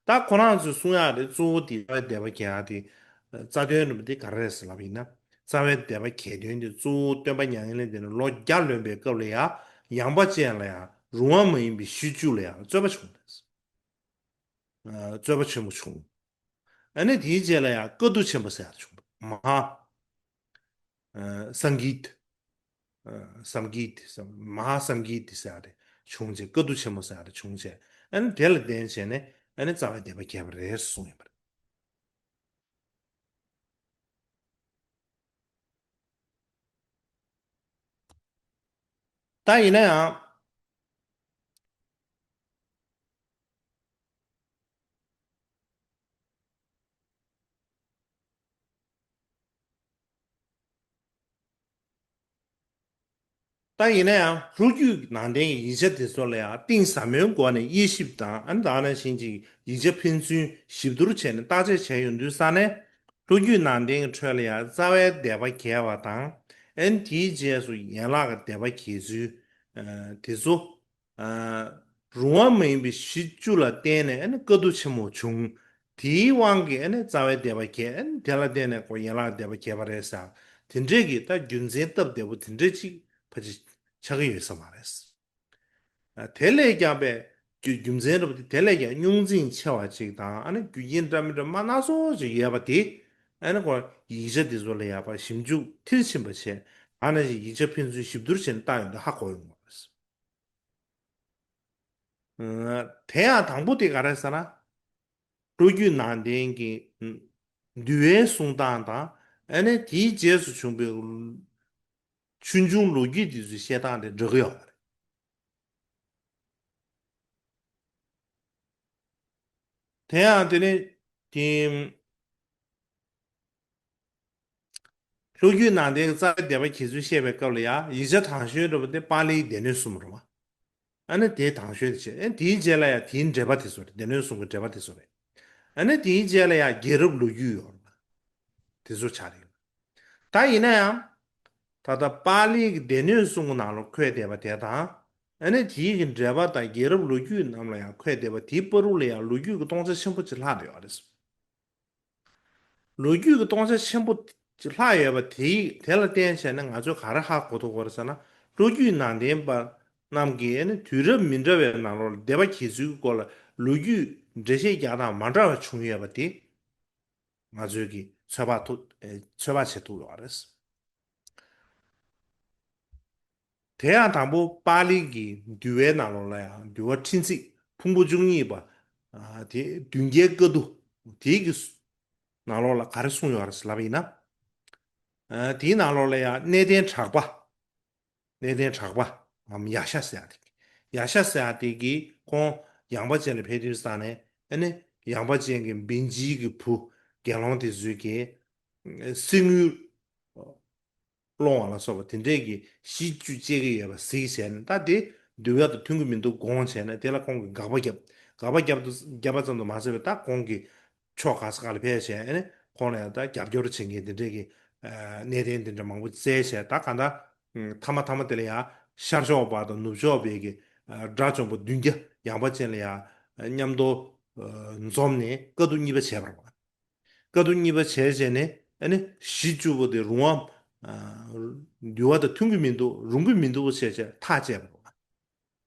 ད་ཁོ་རང་ཚོས་གསུང་ཡག་དེ་གཙོ་བོ་དེ་རྩ་བའི་སྡེ་པ་གྱེར་ཡག་དེ། རྩ་དོན་རིམ་པ་དེ་ག་རེ་རེད་ཟེར་ལབ་པ་ཡིན་ན། རྩ་བའི་སྡེ་པ་གྱེར་དོན་དེ་གཙོ་བོ་སྟོན་པ་ཉམས་ལེན་དེ་ནི་ལོ་བརྒྱ་ལོན་པའི་སྐབས་ལ་ཡང་ཡངས་པ་ཅན་ལ་ཡང་རུང་བ་མ་ཡིན་པའི་གཞི་བཅུ་ལ་ཡང་རྩོད་པ་བྱུང་། རྩོད་པ་ཆེན་པོ་བྱུང་། ཨ་ནི་དེའི་རྗེས་ལ་ཡང་དཀའ་སྡུག་ཆེན་པོ་ཟེར་ཡག་བྱུང་། མ་ཧཱ། ཨ། སངྒིད། ཨ། སངྒིད། མ་ཧཱ་སངྒིད་ཟེར་ཡག་དེ་བྱུང་རྗེས་དཀའ་སྡུག་ཆེན་པོ་ཟེར་ཡག་དེ་བྱུང་རྗེས་ཨ་ནི་དེ་ལ་བརྟེན་བྱས་ནས་ཨ་ནི་རྩ་བའི་སྡེ་པ་གྱེར་པ་རེད་གསུངས་ཡོད་པ་རེད། ད་ཡིན་ན་ཡང་། ད་ཡིན་ན་ཡང་ལྷོ་རྒྱུད་ནང་བསྟན་གྱི་ཡིག་ཆ་དེ་ཚོ་ལ་ཡང་གཏིང་ཟབ་མོའི་སྒོ་ནས་དབྱེ་ཞིབ་དང་ཨ་ནི་ད་ག་ནང་བཞིན་གྱི་ཡིག་ཆ་ཕན་ཚུན་ཞིབ་བསྡུར་བྱས་ནས་བརྟག་དཔྱད་བྱས་ཡོང་དུས་ཙ་ནས། ལྷོ་རྒྱུད་ནང་བསྟན་གྱི་ཁྲོད་ལ་ཡང་རྩ་བའི་སྡེ་པ་གྱེར་བ་དང་། ཨ་ནི་དེའི་རྗེས་སུ་ཡན་ལག་གི་སྡེ་པ་གྱེར་ཚུལ། ཨ། དེ་ཚོ། ཨ། རུང་བ་མ་ཡིན་པའི་གཞི་བཅུ་ལ་བརྟེན་ནས་ཨ་ནི་དཀའ་སྡུག་ཆེན་མོ་བྱུང་། དེའི་དབང་གིས་ཨ་ནི་རྩ་བའི་སྡེ་པ་གྱེར། ཨ་ནི་དེ་ལ་བརྟེན་ནས་ཁོ་ཡན་ལག་སྡེ་པ་གྱེར་པ་རེད་ཟེར། དེ་འདྲས་ཀྱི་ད་རྒྱུ་མཚན་སྟབས་བདེ་པོ་དེ་འདྲས་ཅིག་ཕལ་ཆེར་ཆགས་ཀྱི་ཡོད་ས་མ་རེད། ཨ། དེ་ལས་ཀྱང་པའི་རྒྱུ་རྒྱུ་མཚན་རེད་པ་དེ་དེ་ལས་ཀྱང་རྙོག་འཛིང་ཆེ་བ་ཅིག་དང་ཨ་ནི་རྒྱུ་རྐྱེན་འདྲ་མི་འདྲ་མ་སྣ་ཚོགས་ཅིག་ཡོད་པ་དེ། ཨ་ནི་ཁོ་ཡིག་ཆ་དེ་ཚོ་ལ་ཡག་པ་ཞིབ་འཇུག་མཐིལ་ཕྱིན་པ་བྱས། ཨ་ནི་ཡིག་ཆ་ཕན་ཚུན་ཞིབ་བསྡུར་བྱས་ནས་བལྟ་ཡོང་དུས་ཧ་གོ་ཡོང་བ་རེད། ཨ། དེ་ཡང་དང་པོ་དེ་ག་རེ་ཟེར་ན། ལྷོ་རྒྱུད་ནང་བསྟན་གྱི་འདུལ་བའི་གསུང་སྟངས་དང་ཨ་ནི་དེའི་རྗེས་སུ་བྱུང་བའི་ཆོས་འབྱུང་ལོ་རྒྱུས་དེ་ཚོའི་བཤད་སྟངས་དེ་འདྲ་གི་ཡོད་པ་རེད། དེ་ཡང་དེ་ནི་དེ། ལྷོ་རྒྱུད་ནང་བསྟན་གྱི་རྩ་བའི་སྡེ་པ་གྱེས་ཚུལ་བཤད་པའི་སྐབས་ལ་ཡང་ཡིག་ཆ་དང་ཤོས་འདྲ་པོ་དེ་པཱ་ལིའི་སྡེ་སྣོད་གསུམ་རེད་བ། ཨ་ནི་དེའི་དང་ཤོས་དེ་བྱས། ཨ་ནི་དེའི་རྗེས་ལ་ཡང་དེའི་འགྲེལ་པ་དེ་ཚོ་རེད། སྡེ་སྣོད་གསུམ་གྱི་འགྲེལ་པ་དེ་ཚོ་རེད། ཨ་ནི་དེའི་རྗེས་ལ་ཡང་རྒྱལ་རབས་ལོ་རྒྱུས་ཡོད་རེད་བ། དེ་ཚོ་ཆགས་རེད། ད་ཡིན་ན་ཡང་། ད་ལྟ་པཱ་ལིའི་སྡེ་སྣོད་གསུམ་གྱི་ནང་ལ་འཁོད་བསྡད་པ་དེ་དང་། ཨ་ནི་དེའི་གི་འགྲེལ་པ་དང་རྒྱལ་རབས་ལོ་རྒྱུས་རྣམས་ལ་ཡང་འཁོད་བསྡད་པ་དེའི་བར་དུ་ལ་ཡང་ལོ་རྒྱུས་ཀྱི་སྟོང་ཆ་ཆེན་པོ་ཅིག་ལྷག་བསྡད་ཡོད་རེད། ལོ་རྒྱུས་ཀྱི་སྟོང་ཆ་ཆེན་པོ་ཅིག་ལྷག་ཡོད་པ་དེའི་དེ་ལ་བརྟེན་བྱས་ནས་ང་ཚོས་ག་རེ་ཧ་གོ་ཐུབ་ཀྱི་ཡོད་རེད་ཟེར་ན། ལྷོ་རྒྱུད་ནང་བསྟན་པ་རྣམས་ཀྱིས་ཨ་ནི་དུས་རབས་མི་འདྲ་བའི་ནང་ལོགས་ལ་སྡེ་པ་གྱེས་ཚུལ་གྱི་སྐོར་ལ་ལོ་རྒྱུས་འགྲེལ་བཤད་རྒྱག་སྟངས་མ་འདྲ་བ་བྱུང་ཡོད་པ་དེ། ང་ཚོས་ཀྱིས་ཚོད་དཔག་ཐུབ། ཨེ། ཚོད་དཔག་བྱེད་ཐུབ་ཡོད་རེད། དེ་ཡང་དང་པོ་པཱ་ལི་གི་འདུལ་བའི་ནང་ལོགས་ལ་ཡང་འདུལ་བ་ཕྲིན་ཚེགས་ཕུང་པོ་བཅུ་གཉིས་པ། ཨ། དེ་མདུན་བསྐྱེད་བཀའ་བསྡུ་དེའི་གི་ནང་ལོགས་ལ་ག་རེ་གསུངས་ཡོད་རེད་ལབ་པ་ཡིན་ན། ཨ། དེའི་ནང་ལོགས་ལ་ཡང་གནས་བརྟན་གྲགས་པ། གནས་བརྟན་གྲགས་པའམ་ཡ་ཤ་ཟེར་ཡ་དེ། ཡ་ཤ་ཟེར་ཡ་དེ་གིས་ཁོང་ཡངས་པ་ཅན་ལ་ཕེབས་དུས་ཙང་ནས། ཨ་ནི་ཡངས་པ་ཅན་གྱི་བིན་ཇིའི་གི་བུ་དགེ་སློང་དེ་ཚོས་ཀྱིས་གསེར་དངུལ་སློང་བ་ལ་སོགས་པ་དེ་འདྲས་ཀྱི་གཞི་བཅུ་སྤྱད་ཀྱི་ཡོད་པ་གཟིགས་བྱས་ནས། ད་དེ་འདུལ་བ་དང་མཐུན་གྱི་མི་འདུག་དགོངས་བྱས་ནས། དེ་ལ་ཁོང་གིས་དགག་པ་བརྒྱབ། དགག་པ་བརྒྱབ་དུས། བརྒྱབ་པ་ཙམ་དུ་མ་ཟད་པའི། ད་ཁོང་གིས་ཕྱོགས་ག་ས་ག་ལ་ཕེབས་བྱས། ཨ་ནི་ཁོང་ལ་ཡང་ད་རྒྱབ་སྐྱོར་བྱེད་མཁན་དེ་འདྲས་ཀྱི། ཨ། གནས་བརྟན་དེ་འདྲ་མང་པོ་བཙལ་བྱས། ད་གང་ལྟར། ཨ། མཐའ་མ་མཐའ་མ་དེ་ལ་ཡང་ཤར་ཕྱོགས་པ་དང་ནུབ་ཕྱོགས་པའི་གི། ཨ། དགྲ་བཅོམ་པ་བདུན་བརྒྱ་ཡངས་པ་ཅན་ལ་ཡང་མཉམ་དུ། ཨ། འཛོམས་ནས་བཀའ་བསྡུ་གཉིས་པ་བྱས་པ་རེད་བ། བཀའ་བསྡུ་གཉིས་པ་བྱས་བྱས་ནས། ཨ་ནི་གཞི་བཅུ་པོ་དེ་རུང་བ། ཨ། འདུལ་བ་དང་མཐུན་གྱི་མི་འདུག་རུང་གི་མི་འདུག་བྱས་བྱས་ཐག་བཅད་པ་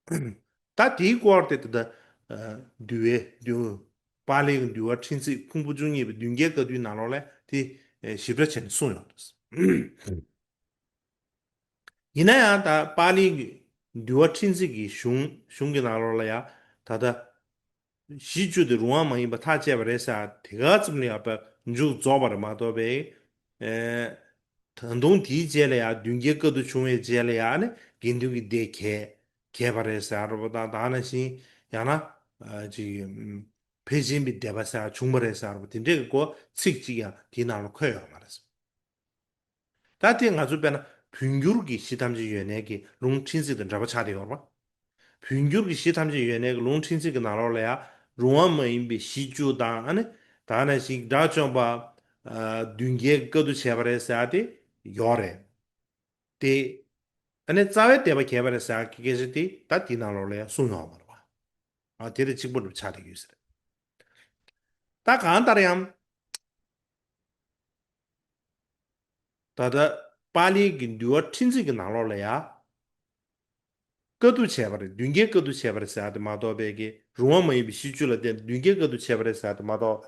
རེད་བ། ད་དེའི་སྐོར་དེ་ད་ལྟ། ཨ། འདུལ་བའི་འདུལ། པཱ་ལིའི་འདུལ་བ་ཕྲིན་ཚེགས་ཕུང་པོ་བཅུ་གཉིས་པའི་མདུན་བསྐྱེད་བཀའ་བསྡུའི་ནང་ལོགས་ལ་དེ། ཨ། ཞིབ་ཕྲ་བྱས་ནས་གསུངས་ཡོད་རེད། ཡིན་ན་ཡང་ད་པཱ་ལིའི་འདུལ་བ་ཕྲིན་ཚེགས་ཀྱི་གཞུང་། གཞུང་གི་ནང་ལོགས་ལ་ཡང་ད་ལྟ་གཞི་བཅུ་དེ་རུང་བ་མ་ཡིན་པ་ཐག་བཅད་པ་རེད་ཟེར་དེ་ག་ཙམ་ལ་ཡང་མཇུག་རྫོགས་པ་རེད་མ་གཏོགས་པའི། ཨེ། ད་དུང་དེའི་རྗེས་ལ་ཡང་མདུན་བསྐྱེད་བཀའ་བསྡུ་བྱུང་བའི་རྗེས་ལ་ཡང་ནི་དགེ་འདུན་གྱི་སྡེ་གྱེས། གྱེས་པ་རེད་ཟེར་བ་དང་། དེ་ནང་བཞིན་ཡང་ན། ཨ། ཅིག་ཕལ་ཆེན་པའི་སྡེ་པ་ཟེར་བྱུང་བ་རེད་ཟེར་བ་དེ་འདྲའི་གི་སྐོར་ཚིག་གཅིག་ཀྱང་དེའི་ནང་ལ་འཁོད་ཡོད་མ་རེད། ད་དེ་ང་ཚོ་དཔེར་ན་བོད་འགྱུར་གྱི་གཞི་ཐམས་ཅད་ཡོད་གནས་ཀྱི་ལུང་ཕྲན་ཚེགས་དང་འདྲ་པོ་ཆགས་བསྡད་ཡོད་རེད་བ། བོད་འགྱུར་གྱི་གཞི་ཐམས་ཅད་ཡོད་གནས་ཀྱི་ལུང་ཕྲན་ཚེགས་ཀྱི་ནང་ལོགས་ལ་ཡང་རུང་བ་མ་ཡིན་པའི་གཞི་བཅུ་དང་། ཨ་ནི་དེ་ནང་བཞིན་དགྲ་བཅོམ་པ། ཨ། བདུན་བརྒྱའི་བཀའ་བསྡུ་བྱས་པ་རེད་ཟེར་ཡ་དེ་ཡོད་རེད། དེ། ཨ་ནི་རྩ་བའི་སྡེ་པ་གྱེས་པ་རེད་ཟེར་ཡ་གི་སྐད་ཆ་དེ་ད་དེའི་ནང་ལོགས་ལ་ཡང་གསུངས་ཡོད་མ་རེད་བ། ཨ། དེ་དང་གཅིག་པ་འདྲ་པོ་ཆགས་བསྡད་ཡོད་ས་རེད། ད་གང་ལྟར་ཡང་། ད་ལྟ་པཱ་ལིའི་གི་འདུལ་བ་ཕྲན་ཚེགས་ཀྱི་ནང་ལོགས་ལ་ཡང་བཀའ་བསྡུ་བྱས་པ་རེད། མདུན་བསྐྱེད་བཀའ་བསྡུ་བྱས་པ་རེད་ཟེར་ཡ་དེ་མ་གཏོགས་པའི་གི་རུང་བ་མ་ཡིན་པའི་གཞི་བཅུ་ལ་བརྟེན་མདུན་བསྐྱེད་བཀའ་བསྡུ་བྱས་པ་རེད་ཟེར་ཡ་དེ་མ་གཏོགས།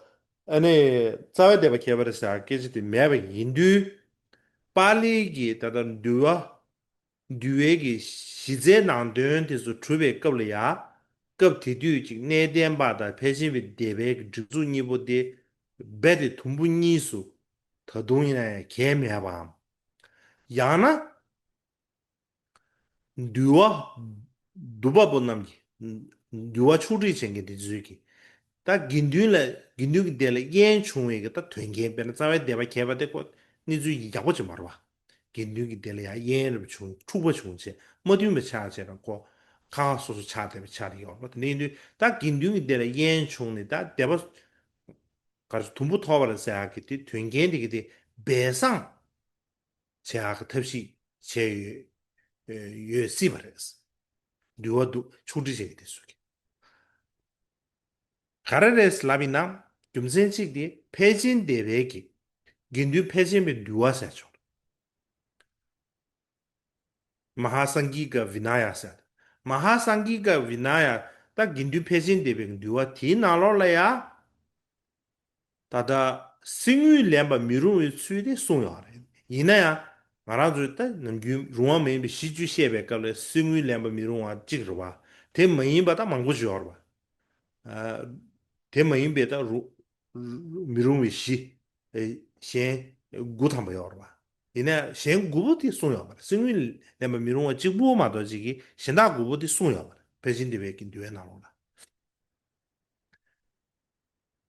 ཨ་ནི་རྩ་བའི་སྡེ་པ་གྱེས་པ་རེད་ཟེར་ཡ་སྐད་ཆ་དེ་མེད་པ་ཡིན་དུས། པཱ་ལིའི་གི་ད་ལྟ་འདུལ་བ། འདུལ་བའི་གི་གཞི་རྩའི་ནང་དོན་དེ་ཚོ་གྲུབ་པའི་སྐབས་ལ་ཡང་། སྐབས་དེ་དུས་ཀྱི་གནས་བརྟན་པ་དང་ཕལ་ཆེན་པའི་སྡེ་པའི་གི་སྒྲིག་འཛུགས་གཉིས་པོ་དེ་རྦད་དེ་དུམ་བུ་གཉིས་སུ་ད་དུང་ཡིན་ན་ཡང་གྱེས་མེད་པའམ། ཡང་ན་འདུལ་བ་སྡུད་པ་པོ་རྣམས་ཀྱིས། འདུལ་བ་ཕྱོགས་སྒྲིག་བྱེད་མཁན་དེ་ཚོས་ཀྱིས། ད་དགེ་འདུན་ལ། དགེ་འདུན་གྱི་སྡེ་ལ་དབྱེན་བྱུང་བའི་གི་ད་དོན་རྐྱེན། དཔེར་ན་རྩ་བའི་སྡེ་པ་གྱེས་པ་དེ་ཁོ་གནས་ཚུལ་ཡག་པོ་ཅིག་མ་རེད་བ། དགེ་འདུན་གྱི་སྡེ་ལ་ཡང་དབྱེན་རེ་བྱུང་། འཁྲུག་པ་བྱུང་བྱས་མ་མཐུན་པ་ཆགས་བྱས་ན་ཁོ་ཁ་ཁ་སོ་སོ་ཆགས་བསྡད་པ་ཆགས་བསྡད་ཡོད་རེད་བ། དེ་འདྲ་ཡིན་དུས་ད་དགེ་འདུན་གྱི་སྡེ་ལ་དབྱེན་བྱུང་ནས་ད་སྡེ་པ་ག་རེ་དུམ་བུ་ཐོགས་པ་རེད་ཟེར་ཡག་གི་དེ་དོན་རྐྱེན་དེ་གི་དེ་སྦས་གསང་བྱེད་ཡག་གི་ཐབས་ཤེས་བྱས་ཡོད། ཡོད་སྲིད་པ་རེད། འདུལ་བ་སྡུད། ཕྱོགས་སྒྲིག་བྱེད་མཁན་དེ་ཚོས་ཀྱིས། ག་རེ་རེད་ལབ་ཡིན་ན། རྒྱུ་མཚན་གཅིག་དེ་ཕལ་ཆེན་སྡེ་པའི་གི་དགེ་འདུན་ཕལ་ཆེན་པའི་འདུལ་བ་ཟེར་བྱུང་། མ་ཧཱ་སཾ་གི་ཀ་བི་ན་ཡ་ཟེར། མ་ཧཱ་སཾ་གི་ཀ་བི་ན་ཡ། ད་དགེ་འདུན་ཕལ་ཆེན་སྡེ་པའི་གི་འདུལ་བ་དེའི་ནང་ལོགས་ལ་ཡ། ད་ལྟ་གསེར་དངུལ་ལེན་པ་མི་རུང་བའི་ཚུལ་དེ་གསུངས་ཡོད་རེད། ཡིན་ན་ཡང་ང་རང་ཚོས་ད་ནམ་རྒྱུན་རུང་བ་མ་ཡིན་པའི་གཞི་བཅུ་བཤད་པའི་སྐབས་ལ་གསེར་དངུལ་ལེན་པ་མི་རུང་བ་གཅིག་རེད་བ། དེ་མ་ཡིན་པ་ད་མང་པོ་ཅིག་ཡོད་རེད་བ། ཨ། དེ་མ་ཡིན་པའི་ད་རུ། རུ། མི་རུང་བའི་གཞི། ཨེ། གཞན་དགུ་ཐམ་པ་ཡོད་རེད་བ། ཡིན་ན་ཡང་གཞན་དགུ་པོ་དེ་གསུངས་ཡོད་མ་རེད། གསེར་དངུལ་ལེན་པ་མི་རུང་བ་གཅིག་པུ་མ་གཏོགས་ཅིག་གི་གཞན་དག་དགུ་པོ་དེ་གསུངས་ཡོད་མ་རེད། ཕལ་ཆེན་སྡེ་པའི་གི་འདུལ་བའི་ནང་ལོགས་ལ།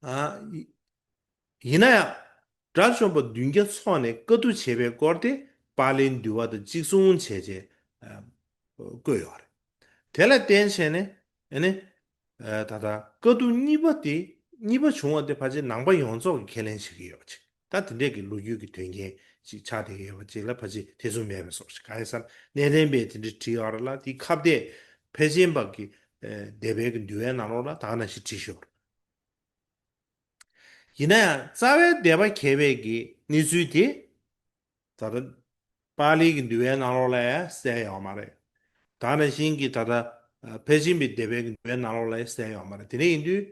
ཨ། ཡི། ཡིན་ན་ཡང་ དགྲ་བཅོམ་པ་བདུན་བརྒྱ་འཚོགས་ནས་བཀའ་བསྡུ་བྱས་པའི་སྐོར་དེ་པཱ་ལིའི་འདུལ་བ་དང་གཅིག་མཚུངས་བྱས་བྱས་ཨ་བཀོད་ཡོད་རེད། དེ་ལ་བརྟེན་བྱས་ནས་ཨ་ནི་ཨ་ད་ལྟ་བཀའ་བསྡུ་གཉིས་པ་དེ་གཉིས་པ་བྱུང་བ་དེ་ཕལ་ཆེར་ནང་པ་ཡོངས་རྫོགས་ཀྱིས་ཁས་ལེན་བྱེད་ཀྱི་ཡོད་པ་ཅིག་ད་དེ་འདྲས་ཀྱི་ལོ་རྒྱུས་ཀྱི་དོན་རྐྱེན་ཅིག་ཆགས་བསྡད་ཡོད་པ་ཅིག་ལ་ཕལ་ཆེར་ཐེ་ཚོམ་མེད་པའི་བཟོ་ཞིག་གང་ཡིན་ཟེར་ན་གནས་བརྟན་པས་དེ་འདྲས་བྲིས་ཡོད་རེད་ལ། དེའི་ཁ་གཏད་ཕལ་ཆེན་པ་གི་ཨ་སྡེ་པའི་གི་འདུལ་བའི་ནང་ལོགས་ལ་ད་ག་ནང་བཞིན་བྲིས་ཡོད་རེད། ཡིན་ན་ཡང་རྩ་བའི་སྡེ་པ་མཁས་པའི་གི་གནས་ཚུལ་དེ་ད་ལྟ་པཱ་ལིའི་གི་འདུལ་བའི་ནང་ལོགས་ལ་ཡང་གསལ་ཡོད་མ་རེད། ད་ནང་བཞིན་གྱི་ད་ལྟ་ཕལ་ཆེན་པའི་སྡེ་པའི་གི་འདུལ་བའི་ནང་ལོགས་ལ་ཡང་གསལ་ཡོད་མ་རེད། དེ་འདྲ་ཡིན་དུས་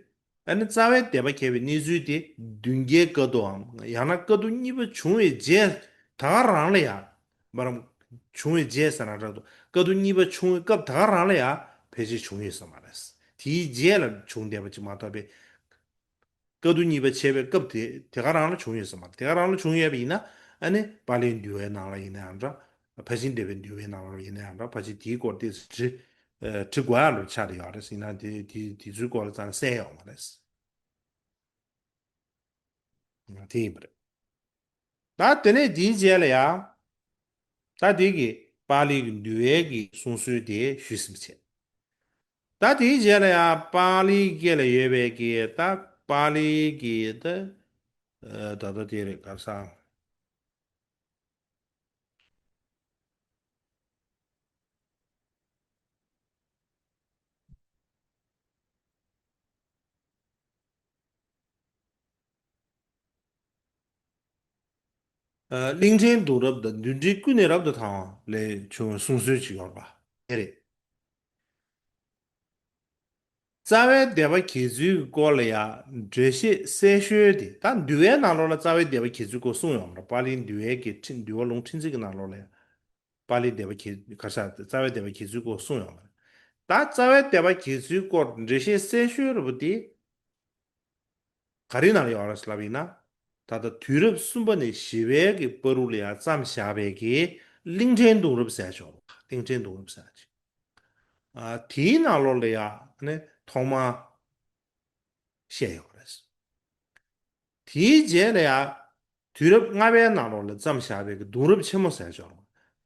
ཨ་ནི་རྩ་བའི་སྡེ་པ་མཁས་པའི་གནས་ཚུལ་དེ་བདུན་བརྒྱའི་བཀའ་བསྡུའམ་ཡང་ན་བཀའ་བསྡུ་གཉིས་པ་བྱུང་བའི་རྗེས་ད་ག་རང་ལ་ཡང་མ་རམ་བྱུང་བའི་རྗེས་ཟེར་ན་འདྲ་འདུག་བཀའ་བསྡུ་གཉིས་པ་བྱུང་བའི་སྐབས་ད་ག་རང་ལ་ཡང་ཕལ་ཆེར་བྱུང་ཡོད་ས་མ་རེད། དེའི་རྗེས་ལ་བྱུང་བསྡད་པ་ཅིག་མ་གཏོགས་པའི་བཀའ་བསྡུ་གཉིས་པ་བྱས་པའི་སྐབས་དེ་དེ་ག་རང་ལ་བྱུང་ཡོད་ས་མ་རེད། དེ་ག་རང་ལ་བྱུང་ཡོད་པ་ཡིན་ན་ཨ་ནི་པཱ་ལིའི་འདུལ་བའི་ནང་ལ་ཡིན་ན་ཡང་འདྲ། ཕར་ཕྱིན་སྡེ་པའི་འདུལ་བའི་ནང་ལ་ཡིན་ན་ཡང་འདྲ། ཕལ་ཆེར་དེའི་སྐོར་ཏོག་ཙམ་བྲི་ཨ་བྲི་དགོས་ཡ་ལོ་ཆགས་བསྡད་ཡོད་རེད། ཡིན་ན་དེ་དེ་དེ་ཚོའི་སྐོར་ལ་ཙང་གསལ་ཡོད་མ་རེད། དེ་ཡིན་པ་རེད། ད་དེ་ནས་དེའི་རྗེས་ལ་ཡང་ད་དེ་གི་པཱ་ལིའི་གི་འདུལ་བའི་གི་གསུང་སྲོལ་དེ་ཞུས་ཟིན་པ་བྱས། ད་དེའི་རྗེས་ལ་ཡང་པཱ་ལིའི་སྐད་ལ་ཡོད་པའི་གི་ད་པཱ་ལིའི་གི་ད་ད་ལྟ་དེ་རེད་ག་རེ་ཟེར། ཨ་གླིང་ཕྲན་གདུང་རབས་དང་འདུལ་འགྲེལ་ཀུན་ནས་རབ་ཏུ་དང་བ་ལས་བྱུང་བའི་གསུང་སྲོལ་ཅིག་ཡོད་པ་དེ་རེད། རྩ་བའི་སྡེ་པ་གྱེས་ཚུལ་གྱི་སྐོར་ལ་ཡང་འགྲེལ་བཤད་གསལ་ཤོས་དེ་ད་འདུལ་བའི་ནང་ལོགས་ལ་རྩ་བའི་སྡེ་པ་གྱེས་ཚུལ་སྐོར་གསུངས་ཡོད་མ་རེད། པཱ་ལིའི་འདུལ་བའི་གི་ཁྲི་འདུལ་བ་ལུང་ཁྲིད་འཛིན་གྱི་ནང་ལོགས་ལ་ཡང་པཱ་ལིའི་སྡེ་པ་གྱེས་ག་ས་རྩ་བའི་སྡེ་པ་གྱེས་ཚུལ་སྐོར་གསུངས་ཡོད་མ་རེད། ད་རྩ་བའི་སྡེ་པ་གྱེས་ཚུལ་སྐོར་འགྲེལ་བཤད་གསལ་ཤོས་རེད་པ་དེ། ག་རེ་ནང་ལ་ཡོད་རེད་ལབ་ཡིན་ན། ད་ལྟ་དུས་རབས་གསུམ་པ་ནས་བཞི་པའི་གི་བར་དུ་ལ་ཡང་བརྩམས་བཞག་པའི་གི་གླིང་ཕྲན་གདུང་རབས་ཟེར་ཆོག་གླིང་ཕྲན་གདུང་རབས་ཟེར་ཅིག་ཨ་དེའི་ནང་ལོགས་ལ་ཡང་ནི་ཐོག་མ་བཤད་ཡོད་རེད། དེའི་རྗེས་ལ་ཡང་དུས་རབས་ལྔ་པའི་ནང་ལོགས་ལ་བརྩམས་བཞག་པའི་གི་གདུང་རབས་ཆེན་མོ་ཟེར་ཆོག་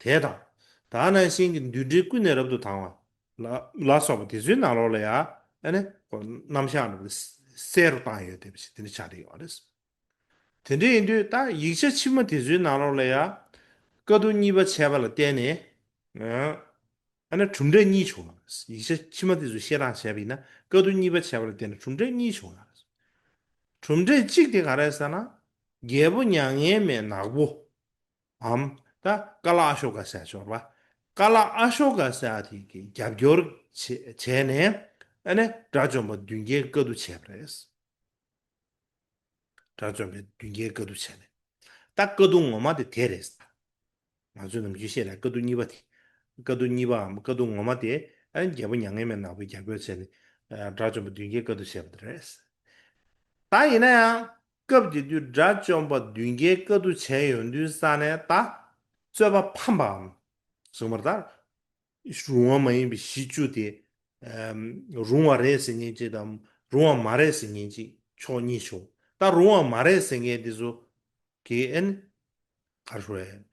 དེ་དང་། ད་ནང་བཞིན་གྱི་འདུལ་འགྲེལ་ཀུན་ནས་རབ་ཏུ་དང་བ་ལ་ལ་སོགས་པ་དེ་ཚོའི་ནང་ལོགས་ལ་ཡང་ཨ་ནི་རྣམ་གཞག་རྣམས་གསལ་རུ་བཏང་ཡོད་དེ་བཞིན་དེ་འདྲ་ཆགས་བསྡད་ཡོད་རེད། དེ་འདྲ་ཡིན་དུས་ད་ཡིག་ཆ་ཕྱི་མ་དེ་ཚོའི་ནང་ལོགས་ལ་ཡང་བཀའ་བསྡུ་གཉིས་པ་བྱས་པ་ལ་བརྟེན་ནས་ཨ་ནི་གྲུབ་འབྲས་གཉིས་བྱུང་བ་རེད། ཡིག་ཆ་ཕྱི་མ་དེ་ཚོ་བཤད་སྟངས་བྱས་པ་ཡིན་ན་བཀའ་བསྡུ་གཉིས་པ་བྱས་པ་ལ་བརྟེན་ནས་གྲུབ་འབྲས་གཉིས་བྱུང་བ་རེད། གྲུབ་འབྲས་གཅིག་དེ་ག་རེ་ཟེར་ན། རྒྱལ་པོ་མྱ་ངན་མེད་ནག་པོ་འམ་ད་ཀ་ལ་ཨ་ཤོ་ཀ་ཟེར་ཆོག་པ། ཀ་ལ་ཨ་ཤོ་ཀ་ཟེར་དེ་གི་རྒྱབ་སྐྱོར་བྱས་བྱས་ནས་ཨ་ནི་དགྲ་བཅོམ་པ་བདུན་བརྒྱའི་བཀའ་བསྡུ་བྱས་པ་རེད། དགྲ་བཅོམ་པའི་བདུན་བརྒྱའི་བཀའ་བསྡུ་བྱས་ནས། ད་བཀའ་བསྡུ་ངོ་མ་དེ་དེ་རེད། ང་ཚོས་ནམ་རྒྱུན་བཤད་ཡ་བཀའ་བསྡུ་གཉིས་པ་དེ། བཀའ་བསྡུ་གཉིས་པའམ་བཀའ་བསྡུ་ངོ་མ་དེ་ཨ་ནི་རྒྱལ་པོ་མྱ་ངན་མེད་ནག་པོའི་རྒྱབ་སྐྱོར་བྱས་ནས་ཨ་དགྲ་བཅོམ་པ་བདུན་བརྒྱའི་བཀའ་བསྡུ་བྱས་པ་དེ་རེད། ད་ཡིན་ན་ཡང་སྐབས་དེ་དུས་དགྲ་བཅོམ་པ་བདུན་བརྒྱའི་བཀའ་བསྡུ་བྱས་ཡོང་དུས་ས་ནས་ད་རྩོད་པ་ཕམ་པའམ། གསུངས་པར་ད། རུང་བ་མ་ཡིན་པའི་གཞི་བཅུ་དེ། ཨམ་རུང་བ་རེད་ཟེར་མཁན་གཅིག་དང་རུང་བ་མ་རེད་ཟེར་མཁན་གཅིག་ཕྱོགས་གཉིས་བྱུང་། ད་རུང་བ་མ་རེད་ཟེར་མཁན་དེ་ཚོ་གིས་ཨེ་ནི་ག་རེ་ཞུ་དགོས་རེད།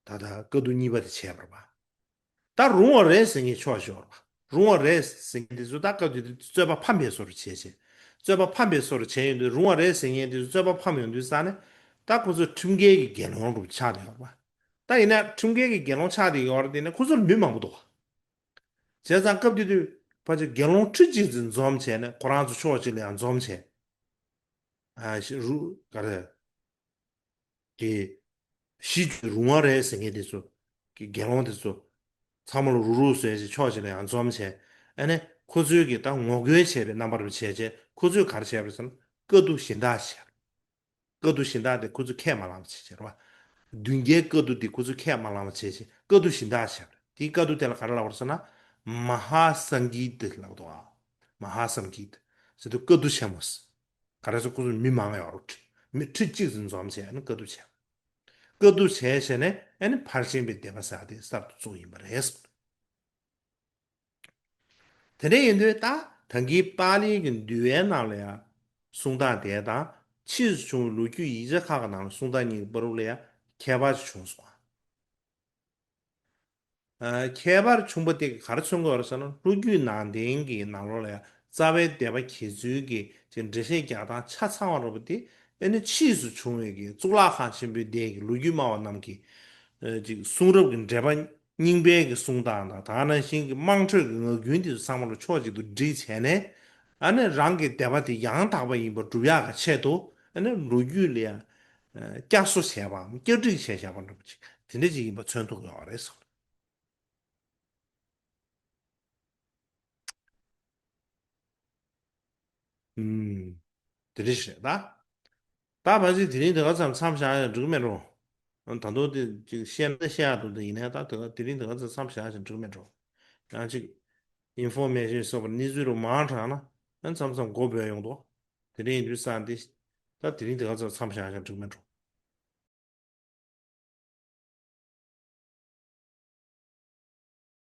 ད་ལྟ་བཀའ་བསྡུ་གཉིས་པ་དེ་བྱས་པ་རེད་པ། ད་རུང་བ་རེད་ཟེར་མཁན་ཕྱོགས་བཞི་པ་རེད་པ། རུང་བ་རེད་ཟེར་མཁན་དེ་ཚོ་ད་སྐབས་དེ་དུས་རྩོད་པ་ཕམ་པའི་བཟོ་འདྲ་བྱས་བྱས། རྩོད་པ་ཕམ་པའི་བཟོ་འདྲ་བྱས་ཡོང་དུས་རུང་བ་རེད་ཟེར་མཁན་དེ་ཚོ་རྩོད་པ་ཕམ་ཡོང་དུས་ས་ནས་ད་ཁོ་ཚོ་ཁྲིམས་འགལ་གྱི་དགེ་སློང་རུ་ཆགས་བསྡད་ཡོད་རེད་པ། ད་ཡིན་ན་ཁྲིམས་འགལ་གྱི་དགེ་སློང་ཆགས་བསྡད་ཡོད་རེད་དེ་ནས་ཁོ་ཚོར་མི་མང་པོ་འདུག་བ། བྱས་ཙང་སྐབས་དེ་དུས་ཕལ་ཆེར་དགེ་སློང་ཁྲི་གཅིག་ཙམ་འཛོམས་བྱས་ནས་ཁོ་རང་ཚོ་ཕྱོགས་གཅིག་ལ་ཡང་འཛོམས་བྱས། ཨ་ཤི་རུ་ག་རེ། གི་གཞི་རྒྱུ་རུང་བ་རེད་ཟེར་མཁན་དེ་ཚོ་གི་དགེ་སློང་དེ་ཚོ་ཚང་མ་ལ་རུ་རུ་བཟོས་བྱས་ཕྱོགས་གཅིག་ལ་ཡང་འཛོམས་བྱས། ཨ་ནས་ཁོ་ཚོས་གི་ད་ངོ་རྒོལ་བྱས་པའི་རྣམ་པ་རུ་བྱས་བྱས་ཁོ་ཚོས་ག་རེ་བྱས་པ་རེད་ཟེར་ན་བཀའ་བསྡུ་གཞན་དག་བྱས། བཀའ་བསྡུ་གཞན་དག་དེ་ཁོ་ཚོས་ཁས་མ་བླངས་པ་བྱས་བྱས་རེད་བ། བདུན་བརྒྱའི་བཀའ་བསྡུ་དེ་ཁོ་ཚོས་ཁས་མ་བླངས་པ་བྱས་བྱས་བཀའ་བསྡུ་གཞན་དག་བྱས་པ་རེད། དེའི་བཀའ་བསྡུ་དེ་ལ་ག་རེ་ལབ་པ་རེད་ཟེར་ན། མ་ཧཱ་སང་གི་ཏི་ལབ་འདུག་ཨ། མ་ཧཱ་སང་གི་ཏི་ཟེར་དུས་བཀའ་བསྡུ་ཆེན་མོ་ཟེར། ག་རེ་ཟེར་ཁོ་ཚོ་མི་མང་ཡོད་རེད། མི་ཁྲི་གཅིག་ཙམ་འཛོམས་བྱས་ཨ་ནི་བཀའ་བསྡུ་བྱས། བཀའ་བསྡུ་བྱས་བྱས་ནས་ཨ་ནི་ཕར་ཕྱིན་པའི་སྡེ་པ་ཟེར་དེ་གསར་དུ་བཙུགས་ཡིན་པ་རེད། དེ་འདྲ་ཡིན་དུས་ད་ད་གིན་པཱ་ལིའི་གི་འདུལ་བའི་ནང་ལ་ཡང་གསུང་སྟངས་དེ་དང་ ཕྱིས་སུ་བྱུང་བའི་ལོ་རྒྱུས་ཡིག་ཆ་ཁག་གི་ནང་ལ་གསུང་སྟངས་གཉིས་ཀྱི་བར་དུ་ལ་ཡང་ཁྱད་པར་ཅིག་བྱུང་སོང་། ཨ། ཁྱད་པར་བྱུང་བ་དེ་གིས་ག་རེ་མཚོན་གྱི་ཡོད་རེད་ཟེར་ན། ལོ་རྒྱུས་ནང་བསྟན་གྱི་ནང་ལོགས་ལ་ཡང་རྩ་བའི་སྡེ་པ་གྱེས་ཚུལ་གྱི་ཅིག་འགྲེལ་བཤད་རྒྱག་སྟངས་ཆ་ཚང་བ་རེད་པ། དེ་ཨ་ནི་ཕྱིས་སུ་བྱུང་བའི་གི་གཙུག་ལག་ཁང་ཆེན་པོའི་སྡེ་གི་ལོ་རྒྱུས་སྨྲ་བ་རྣམས་ཀྱིས་ཨ། ཅིག་གསུང་རབ་ཀྱི་འགྲེལ་པ་རྙིང་པའི་གི་གསུང་སྟངས་དང་། ད་ག་ནང་བཞིན་གྱི་དམངས་ཁྲོད་ཀྱི་ངག་རྒྱུན་དེ་ཚོ་ཚང་མ་ལ་ཕྱོགས་གཅིག་ཏུ་བསྒྲིལ་བྱས་ནས། ཨ་ནི་རང་གི་སྡེ་པ་དེ་ཡང་དག་པ་ཡིན་པ་སྒྲུབ་ཡག་གི་ཆེད་དུ། ཨ་ནི་ལོ་རྒྱུས་ལ་ཡང་ཨ། བསྐྱར་གསོ་བྱས་པའམ་བསྐྱར་སྒྲིག་བྱས་བཞག་པ་འདྲ་པོ་ཅིག་དེ་འདྲ་ཅིག་ཡིན་པ་མཚོན་ཐུབ་ཀྱི་ཡོད་རེད་གསུངས། ཨུམ། དེ་འདྲ་ཞིག་རེད་ད། ད་ཕལ་ཆེར་དེ་རིང་དེ་ག་ཙམ་མཚམས་བཞག་ཡང་འགྲིག་གི་མེད་འགྲོ། ད་དུང་དེ་ཅིག་བཤད་ན་བཤད་ཡག་འདུག་དེ་ཡིན་ནའི་ད་དེ་ག་དེ་རིང་དེ་ག་ཙམ་མཚམས་བཞག་ཡང་འགྲིག་གི་མེད་འགྲོ། ཡང་ཅིག་ཨིན་ཕོར་མེ་ཤན་སོགས་པར་གནས་ཚུལ་རུ་མང་དྲགས་ན་ཡང་མཚམས་མཚམས་མགོ་འབོལ་ཡོང་འདུག་དེ་རིང་ཡིན་དུས་ཙང་དེ། ད་དེ་རིང་དེ་ག་ཙམ་མཚམས་བཞག་ཡང་འགྲིག་གི་མེད་འགྲོ།